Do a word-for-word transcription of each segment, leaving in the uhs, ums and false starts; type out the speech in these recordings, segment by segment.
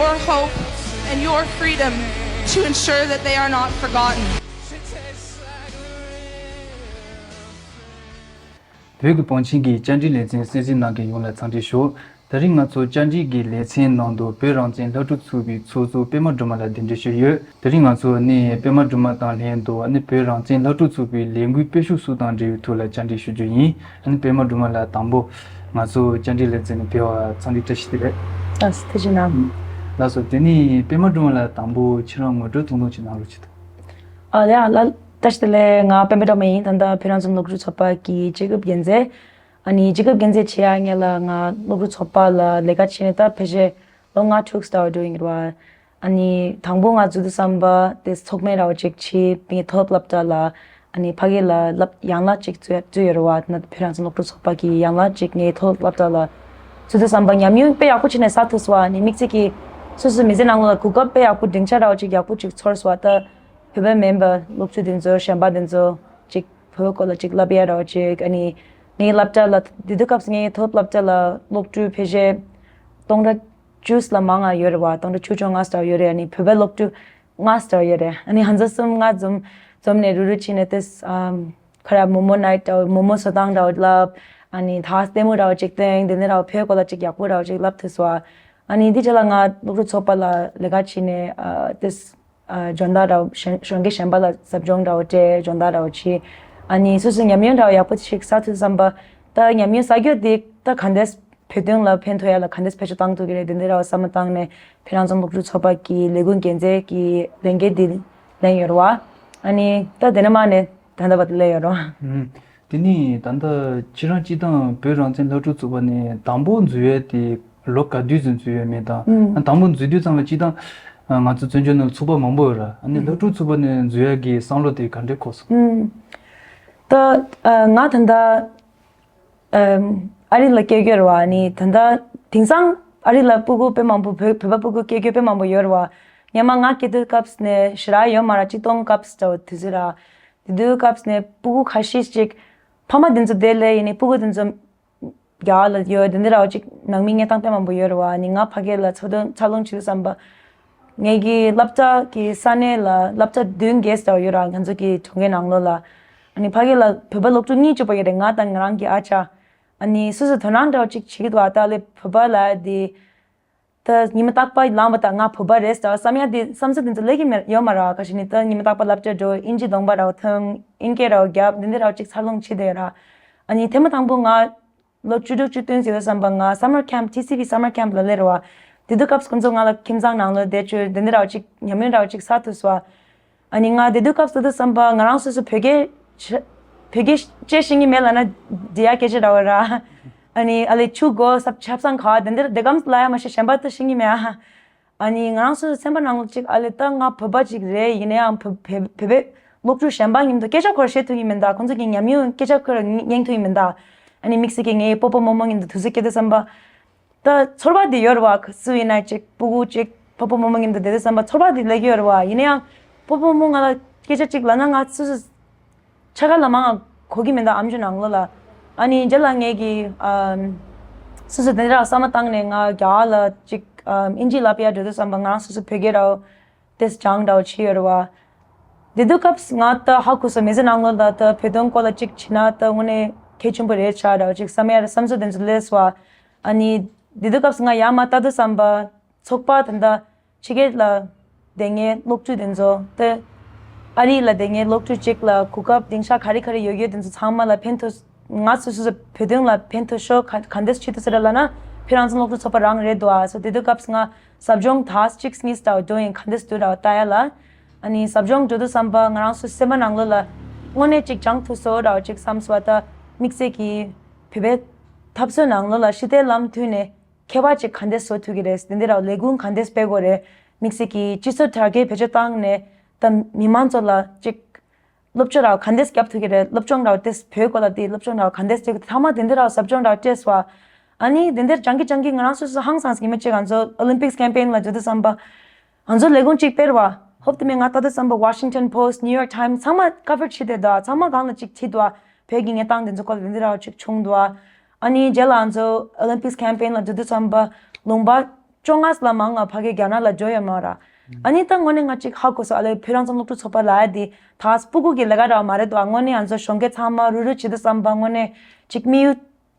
your hope and your freedom to ensure that they are not forgotten. བོད་ཀྱི་བང་ཆེན་གྱི་བཅར་འདྲི་ལེ་ཚན་གསན་གཟིགས་གནང་མཁན་ཡོངས་ལ་འཚམས་འདྲི་ཞུ། དེ་རིང་ང་ཚོ་བཅར་འདྲི་གི་ལེ་ཚན་ནང་དུ་བོད་རང་བཙན་སློབ་ཕྲུག་ཚོགས་པའི་ཚོགས་གཙོ་པད་མ་སྒྲོལ་མ་ལགས་གདན་འདྲེན་ཞུས་ཡོད། དེ་རིང་ང་ཚོ་ནི་པད་མ་སྒྲོལ་མ་དང་ལྷན་དུ་ནི་བོད་རང་བཙན་སློབ་ཕྲུག་ཚོགས་པའི་ལས་འགུལ་སྤེལ་ཕྱོགས་སོགས་དང་འབྲེལ་བའི་ཐོག་ལ་བཅར་འདྲི་ཞུ་རྒྱུ་ཡིན། ཨ་ནི་པད་མ་སྒྲོལ་མ་ལགས་དང་པོ་ང་ཚོ་བཅར་འདྲི་ལེ་ཚན་ནང་ཕེབས་པར་འཚམས་འདྲི་བཀྲ་ཤིས་བདེ་ལེགས། ཨ་ཐུགས་རྗེ་གནང་། ལགས་སོ། དེ་ནི་པད་མ་སྒྲོལ་མ་ལགས་དང་པོ་ཁྱེད་རང་ངོ་སྤྲོད་ཐུང་ཐུང་ཅིག་གནང་རོགས་བྱེད་དང་། ཨ་ལེ་ཨ་ལ། བཀྲ་ཤིས་བདེ་ལེགས། ང་པད་མ་སྒྲོལ་མ་ཡིན། ད་ལྟ་བོད་རང་བཙན་སློབ་ཕྲུག་ཚོགས་པ་གི་སྤྱི་ཁྱབ་འགན་འཛིན། ཨ་ནི་སྤྱི་ཁྱབ་འགན་འཛིན་བྱེད་ཡ་ངེད་ལ་ང་སློབ་ཕྲུག་ཚོགས་པ་ལ་ལས་ཀ་བྱས་ནས་ད་ཕལ་ཆེར་ལོ་ལྔ་དྲུག་ཙམ་འགྲོ་ཡིན་ར། ཨ་ནི་དང་པོ་ང་འཛུལ་དུས་ཙམ་པ་དེ་ཚོགས་མི་ར་བ་ཅིག་བྱས་པའི་མཐོ་སློབ་སློབ་གྲྭ་ལ། ཨ་ནི་ཕ་གི་ལ་སློབ་ཡན་ལག་ཅིག་འཛུལ་འཛུལ་ཡོད་ར་བ། ད་ནི་བོད་རང་བཙན་སློབ་ཕྲུག་ཚོགས་པ་གི་ཡན་ལག་ཅིག་ངའི་མཐོ་སློབ་སློབ་གྲྭ་ལ་འཛུལ་དུས་ཙམ་པ་ཉམས་མྱོང་དཔེ་ཡག་པོ་བྱས་ནས་བསགས་ཐུབ་སོང་། ཨ་ནི་དམིགས་བསལ་གྱིས་སོ་སོའི་མི་ཚེ་ནང་ལ་གོ་སྐབས་དཔེ་ཡག་པོ་སྡིངས་ཆ་ར་བ་ཅིག་ཡག་པོ་ཅིག་ཚོར་སོང་། ད་བོད་པ་མིན་པ་སློབ་ཕྲུག་དེ་ཚོ་གཞན་པ་དེ་ཚོ་ཅིག་བོད་པའི་སྐོར་ལ་ཅིག་བསླབ་ཡ་ར་བ་ཅིག་ཨ་ནི་ངའི་སློབ་གྲྭ་ལ་དེ་དུས་སྐབས་སུ་ངའི་མཐོ་སློབ་སློབ་གྲྭ་ལ་སློབ་ཕྲུག་ཕལ་ཆེར་སྟོང་ཕྲག་བཅུ་ལ་མང་ང་ཡོད་རེད་བ། སྟོང་ཕྲག་བཅུ་བཅོ་ལྔ་ཙམ་ཡོད་རེད། ཨ་ནི་བོད་པའི་སློབ་ཕྲུག་ལྔ་ཙམ་ཡོད་རེད། ཨ་ནི་ང་ཚོ་གསུམ་ལྔ་འཛོམས་འཛོམས་ནས་རུབ་རུབ་བྱས་ནས་དེ་ཨམ་ཁ་ར་མོ་མོ་ནའི་ཊི་འདྲ་བོ་མོ་མོ་བཟོ་སྟངས་འདྲ་བོ་བསླབ། ཨ་ནི་ད་ལྟད་མོ་འདྲ་བོ་ཅིག་སྟོན། དེ་ནས་ར་བ་བོད་སྐོར་ལ་ཅིག་ཡག་པོ་འདྲ་བོ་ཅིག་བསླབ་ཐུབ་སོང་། ཨ་ནི་འདི་རྗེས་ལ་ང་སློབ་ཕྲུག་ཚོགས་པ་ལ་ལས་ཀ་བྱས་ནས་ཨ་དེ་ཨ་སྦྱོང་བརྡར་འདྲ་བོ་གཞན་གཞོན་སྐྱེས་གཞན་པ་ལ་ཟབ་སྦྱོང་འདྲ་བོ་སྤྲད། སྦྱོང་བརྡར་འདྲ་བོ་བྱས། ཨ་ནི་སོ་སོའི་ཉམས་མྱོང་འདྲ་བོ་ཡག་པོ་ཞིག་བསགས་ཐུབ་བསམ་པ། ད་ཉམས་མྱོང་བསགས་རྒྱུ་དེ་ད་ག་འདྲས་བོད་དོན་ལ་ཕན་ཐོགས་ཡ་ལ་ག་འདྲས་བེད་སྤྱོད་བཏང་ཐུབ་ཀྱི་རེད། དེ་འདྲ་ར་བ་བསམ་བློ་བཏང་ནས་བོད་རང་བཙན་སློབ་ཕྲུག་ཚོགས་པ་གི་ལས་འགུལ་འགན་འཛིན་གྱི་ལས་འགན་དེ་ལེན་ཡོད་རེད་བ། ཨ་ནི་ད་དེ་ནས་མར་ནས་ད་ལྟ་བར་དུ་སླེབས་ཡོད་རེད་བ། ཨུམ། དེ་ནི་ད་ལྟ་ཁྱེད་རང་སྤྱིར་བཏང་བོད་རང་བཙན་སློབ་ཕྲུག་ཚོགས་པ་ནས་དང་པོ་འཛུལ་ཡས་དེ་ལོ་ག་དུས་ཙམ་འཛུལ་ཡོད་མེད་དང་། ཨུམ། ཨ་དང་པོ་འཛུལ་དུས་ཙམ་ལ་སྤྱིར་བཏང་ང་ཚོ་བཙན་བྱོལ་ནང་ཚོགས་པ་མང་པོ་ཡོད་ར། ཨ་ནི་ཨུམ་སློབ་ཕྲུག་ཚོགས་པ་ནས་འཛུལ་ཡས་ཀྱི་བསམ་བློ་དེ་ག་འདྲས་འཁོར་སོང་། ཨུམ། ད་ཨ་ང་ད་ལྟ་ཨམ་ཨ་རི་ལ་སྐྱེས་རྒྱུ་རེད་བ། ནི་ད་ལྟ་དེང་སང་ཨ་རི་ལ་སྤུ་གུ་དཔེ་མང་པོ་བོད་བོད་པ་སྤུ་གུ་སྐྱེས་རྒྱུ་དཔེ་མང་པོ་ཡོད་རེད་བ། སྔོན་མ་ང་སྐྱེས་དུས་སྐབས་ནས་ཞེ་དྲག་ཡོད་མ་རེད། ཆིག་སྟོང་སྐབས་འདྲ་བོ་དུས་ཚོད་ར། དེ་དུས་སྐབས་ནས་སྤུ་གུ་ཁ་ཤས་ཅིག་ཕ་མ་དེ་ཚོ་དེ་ལས་ཡིན་ནི་སྤུ་གུ་དེ་ཚོ་རྒྱ་གར་ལ་ཡོད། དེ་འདི་ར་བ་ཅིག་ནང་མི་གནས་སྟངས་དཔེ་མང་པོ་ཡོད་རེད་བ། ནི་ང་ཕ་གི་ལ་འཚར་ལོངས་འཚར་ལོངས་བྱེད་དུས་ཙམ་པ། ངེད་ཀྱི་སློབ་གྲྭ་གི་ས་གནས་ལ་སློབ་གྲྭ་བདུན་བརྒྱད་ཙམ་ཡོད་ར། ང་ཚོ་གི་གྲོང་ཁྱེར་ནང་ལོགས་ལ། ཨ་ནི་ཕ་གི་ལ་བོད་པ་སློབ་ཕྲུག་གཉིས་བཅུ་པོ་ཡོད་རེད། ང་དང་ང་རང་གི་ཨ་ཅག་ཨ་ནི་སོ་སོ་དོ་སྣང་འདྲ་བོ་ཅིག་བྱེད་ཀྱི་འདུག་ཨ་ད་ལེ་བོད་པ་ལ་དེ་ད་ཉི་མ་རྟག་པར་ལངས་པ་དང་ང་བོད་པ་རེད་ཟེར་བསམ་ཡ་དེ་བསམ་ཚུལ་དེ་ཚོ་སླེབས་ཀྱི་མེད་ཡོད་མ་རེད། ཁ་ཤས་ནི་ད་ཉི་མ་རྟག་པར་སློབ་གྲྭ་འགྲོ། ཨིན་ཇི་གདོང་པ་འདྲ་བོ་འཐེན། ཨིན་སྐད་འདྲ་བོ་རྒྱབ། འདི་འདི་འདྲ་བོ་ཅིག་འཚར་ལོངས་བྱེད་བསྡད་ཡོད་ར། ཨ་ནི་ཐེངས་མ་དང་པོ་ང་ལོ་བཅུ་དྲུག་བཅུ་བདུན་ཟེར་དུས་ཙམ་པ་ང་summer camp ཊི་སི་བི་summer camp ལ་སླེབས་རེད་བ། དེ་དུས་སྐབས་སུ་ཁོང་ཚོ་ང་ལ་ཁྱིམ་ཚང་ནང་ལོགས་བསྡད་བཅུག་འདི་འདི་འདྲ་བ་ཅིག་ཉམས་མྱོང་འདྲ་བ་ཅིག་བསགས་ཐུབ་སོང་བ། ཨ་ནི་ང་དེ་དུས་སྐབས་སུ་དུས་ཙམ་པ་ང་རང་སོ་སོ་བོད་སྐད་ཆ་བོད་སྐད་བཤད་ཤེས་ཀྱི་མེད་ལབ་ན་འགྲིག་ཡ་སྐད་ཆ་འདྲ་བོ་ར། ཨ་ནི་ཨ་ལེ་ཆུ་དགོས་ས་ཆབ་གསང་ག་བ་དེ་འདིར་དེ་གམ་ལ་ཡ་མ་ཤེས་གཞན་པ་ད་ཤེས་ཀྱི་མེད་ཨ། ཨ་ནི་ང་རང་སོ་སོ་སེམས་པ་ནང་ལོགས་ཅིག་ཨ་ལེ་ད་ང་བོད་པ་ཅིག་རེད། ཡིན་ན་ཡང་བོད་བོད་བོད་པའི་སློབ་ཕྲུག་གཞན་པ་མཉམ་དུ་སྐད་ཆ་ཁོ་ར་བཤད་ཐུབ་ཀྱི་མིན་ད། ཁོང་ཚོ་གི་ཉམས་མྱོང་སྐད་ཆ་ཁོ་ར་ཉན་ཐུབ་ཀྱི་མིན་ད། ཨ་ནི་དམིགས་བསལ་གྱི་ངའི་སྤོ་བོ་རྨོ་མོ་མཉམ་དུ་དུས་ཚོད་སྐྱེལ་དུས་ཙམ་པ། ད་ཚོར་བ་དེ་ཡོད་རེད་བ། སུ་ཡིན་ན་ཅིག་སྤུ་གུ་ཅིག་སྤོ་བོ་རྨོ་མོ་མཉམ་དུ་བསྡད་དུས་ཙམ་པ་ཚོར་བ་དེ་སླེབས་ཀྱི་ཡོད་རེད་བ། ཡིན་ན་ཡང་སྤོ་བོ་རྨོ་མོ་ང་ལ་སྐད་ཆ་ཅིག་ལབ་ན་ང་སུ་སུ་ཆ་ག་ལ་མང་ང་གོ་གི་མིན་ད་ཨམ་ཅོག་ནང་ལོགས་ལ། ཨ་ནི་རྗེས་ལ་ངེད་ཀྱི་ཨམ་སོ་སོ་དེ་འདྲ་བསམ་བློ་བཏང་ནས་ང་རྒྱ་གར་ལ་ཅིག་ཨམ་ཨིན་ཇི་ལབ་ཡ་འགྲོ་དུས་ཙམ་པ་ང་རང་སོ་སོ་བོད་སྐད་ར་བོ་དེ་སྦྱང་འདྲ་བོ་བྱས་ཡོད་རེད་བ། དེ་དུས་སྐབས་ང་ད་ཧ་གོ་སོང་། མི་ཚེ་ནང་ལོགས་ལ་ད་བོད་དོན་སྐོར་ལ་ཅིག་བྱས་ན་ད་དངོས་གནས་གལ་ཆེན་པོ་རེད་ཤག་འདྲ་བོ་ཅིག་བསམ་ཡ་ར་བསམ་ཚུལ་དེ་ཚོ་སླེབས་སོང་བ། ཨ་ནི་དེ་དུས་སྐབས་ང་ཡར་མར་ལྟ་དུས་ཙམ་པ་ཚོགས་པ་དེ་འདྲ་ཕྱི་རྒྱལ་ལ་བསྡད་མཁན་སློབ་ཕྲུག་དེ་ཚོ་དེ་ཨ་རི་ལ་བསྡད་མཁན་སློབ་ཕྲུག་ཅིག་ལ་གོ་སྐབས་སྡིངས་ཆ་ག་རེ་ག་རེ་ཡོད་ཡོད་དེ་ཚོ་ཚང་མ་ལ་ཕན་ཐོགས། ང་སོ་སོ་བོད་དོན་ལ་ཕན་ཐོགས་ཤོག་ག་ག་འདྲས་བྱེད་ཐུབ་ས་རེད་ལབ་ན་བོད་རང་བཙན་སློབ་ཕྲུག་ཚོགས་པ་རང་རེད་འདུག་ཨ། སོ་དེ་དུས་སྐབས་ང་ཟབ་སྦྱོང་ད་གཅིག་གཉིས་ལྟ་བུ་འགྲོ་ཡིན། ག་འདྲས་འདུག་ར་བ་ལྟ་ཡ་ལ། ཨ་ནི་ཟབ་སྦྱོང་འགྲོ་དུས་ཙམ་པ་ང་རང་ཚོའི་སེམས་པ་ནང་ལོགས་ལ་དངོས་གནས་ཅིག་སྦྱང་ཐུབ་སོང་ར་བ་ཅིག་བསམ་སོང་བ། ད་དམིགས་བསལ་གྱིས་བོད་པའི་འཐབ་རྩོད་ནང་ལོགས་ལ་ཕྱི་བལྟས་ལམ་མཐུད་ནས་མཁས་པ་ཅིག་ག་འདྲས་བཟོ་ཐུབ་ཀྱི་རེད། དེ་འདི་ར་ལས་འགུལ་ག་འདྲས་སྤེལ་དགོས་རེད། དམིགས་བསལ་གྱིས་སྤྱི་ཚོགས་དྲ་རྒྱའི་བེད་སྤྱོད་བཏང་ནས་ད་མི་མང་ཚོ་ལ་ཅིག་སློབ་སྦྱོང་ར་བ་ག་འདྲས་རྒྱབ་ཐུབ་ཀྱི་རེད། སློབ་སྦྱོང་ར་བ་དེ་བོད་སྐོར་ལ་དེ་སློབ་སྦྱོང་ར་བ་ག་འདྲས་བྱེད་དགོས། ཐ་མ་དེ་འདི་ར་བ་ཟབ་སྦྱོང་ར་བ་སྤྲད་སོང་བ། ཨ་ནི་དེ་འདིར་སྦྱང་གི་སྦྱང་གི་ང་རང་སོ་སོ་ཧང་སངས་ཉི་མ་གཅིག་ང་ཚོ་Olympics campaign ལ་འགྲོ་དུས་ཙམ་པ། ང་ཚོ་ལས་ཁུངས་གཅིག་སྤེལ་བ། ཧོབ་དེ་མིན་ང་ལྟ་དུས་ཙམ་པ་Washington Post, New York Times ཚང་མ་cover བྱེད་བསྡད་འདུག་ཚང་མ་སྒང་ལ་གཅིག་བྲིས་འདུག་བོད་ཀྱི་གནས་སྟངས་དེ་ཚོ་སྐོར་ལ་དེ་འདི་ར་བ་ཅིག་བྱུང་འདུག་ཨ་ནི་རྗེས་ལ་ང་ཚོ་Olympics campaign ལ་འགྲོ་དུས་ཙམ་པ་ལུང་པ་ བཅོ་ལྔ་ལ་མང་ང་ཕ་གི་རྒྱ་ནག་ལ་འགྲོ་ཡོད་མ་ར། ཨ་ནི་ད་དངོས་གནས་ང་གཅིག་ཧ་གོ་སོང་། ཨ་ལེ་བོད་རང་བཙན་སློབ་ཕྲུག་ཚོགས་པ་ལ་ཡ་དེ་ད་སྤུ་གུ་གི་ལས་ཀ་ར་མ་རེད་དོ། དངོས་གནས་ང་ཚོ་གཞོན་སྐྱེས་ཚང་མ་རུ་རུ་བྱེད་དུ་བསམ་པ་དངོས་གནས་གཅིག་དམིགས་ཡུལ་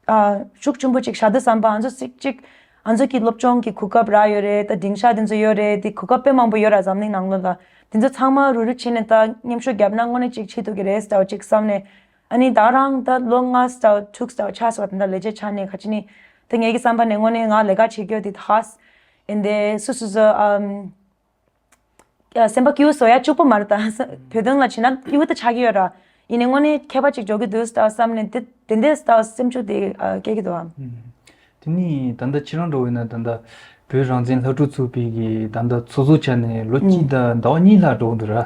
ཨ་ཤུགས་ཆེན་པོ་གཅིག་བཞག་དུ་བསམ་པ་ང་ཚོ་གཅིག་གཅིག་ང་ཚོ་གི་སློབ་སྦྱོང་གི་གོ་སྐབས་རག་ཡོད་རེད། ད་སྡིངས་ཆ་དེ་ཚོ་ཡོད་རེད། དེ་གོ་སྐབས་དཔེ་མང་པོ་ཡོད་ར་འཛམ་གླིང་ནང་ལོགས་ལ། དེ་ཚོ་ཚང་མ་རུ་རུ་བྱས་ནས་ད་མཉམ་ཞུགས་བརྒྱབ་ན་དངོས་གནས་གཅིག་བྱེད་ཐུབ་ཀྱི་རེད་ཟེར་བ་གཅིག་བསམ་ནས། ཨ་ནི་ད་རང་ད་ལོ་ལྔ་ཟེར་བ་དྲུག་ཟེར་བ་ཆགས་སོང་བ། ད་ལས་བྱེད་ཆགས་ནས་ག་ཅི་ནི་ད་ངེད་ཀྱི་བསམ་པ་ནས་དངོས་གནས་ང་ལས་ཀ་བྱེད་རྒྱུ་དེ་ད་ཨིན་དེ་སུ་སུ་སུ་ཨམ། ཡ་སེམས་པ་སྐྱིད་པོ་བཟོ་ཡ་གཅིག་པོ་མ་རེད་ད། བོད་དོན་ལ་བྱེད་ན་སྐྱིད་པོ་ད་ཆགས་ཀྱི་ཡོད་ར། ཡིན་ནའི་དངོས་གནས་མཁས་པ་ཅིག་འཇོག་གི་འདུག་ད་བསམ་ནས་དེ་དེ་འདྲས་ད་སེམས་ཤུགས་དེ་ཨ་སྐྱེ་གི་འདུག་ཨ། ཨུམ། དེ་ནི་ད་ལྟ་ཁྱེད་རང་འགྲོ་བས་ན་ད་ལྟ་བོད་རང་བཙན་སློབ་ཕྲུག་ཚོགས་པའི་གི་ད་ལྟ་ཚོགས་གཙོ་ཆགས་ནས་ལོ་གཅིག་དང་ཟླ་བ་གཉིས་ལྷག་འགྲོ་གི་འདུག་ར།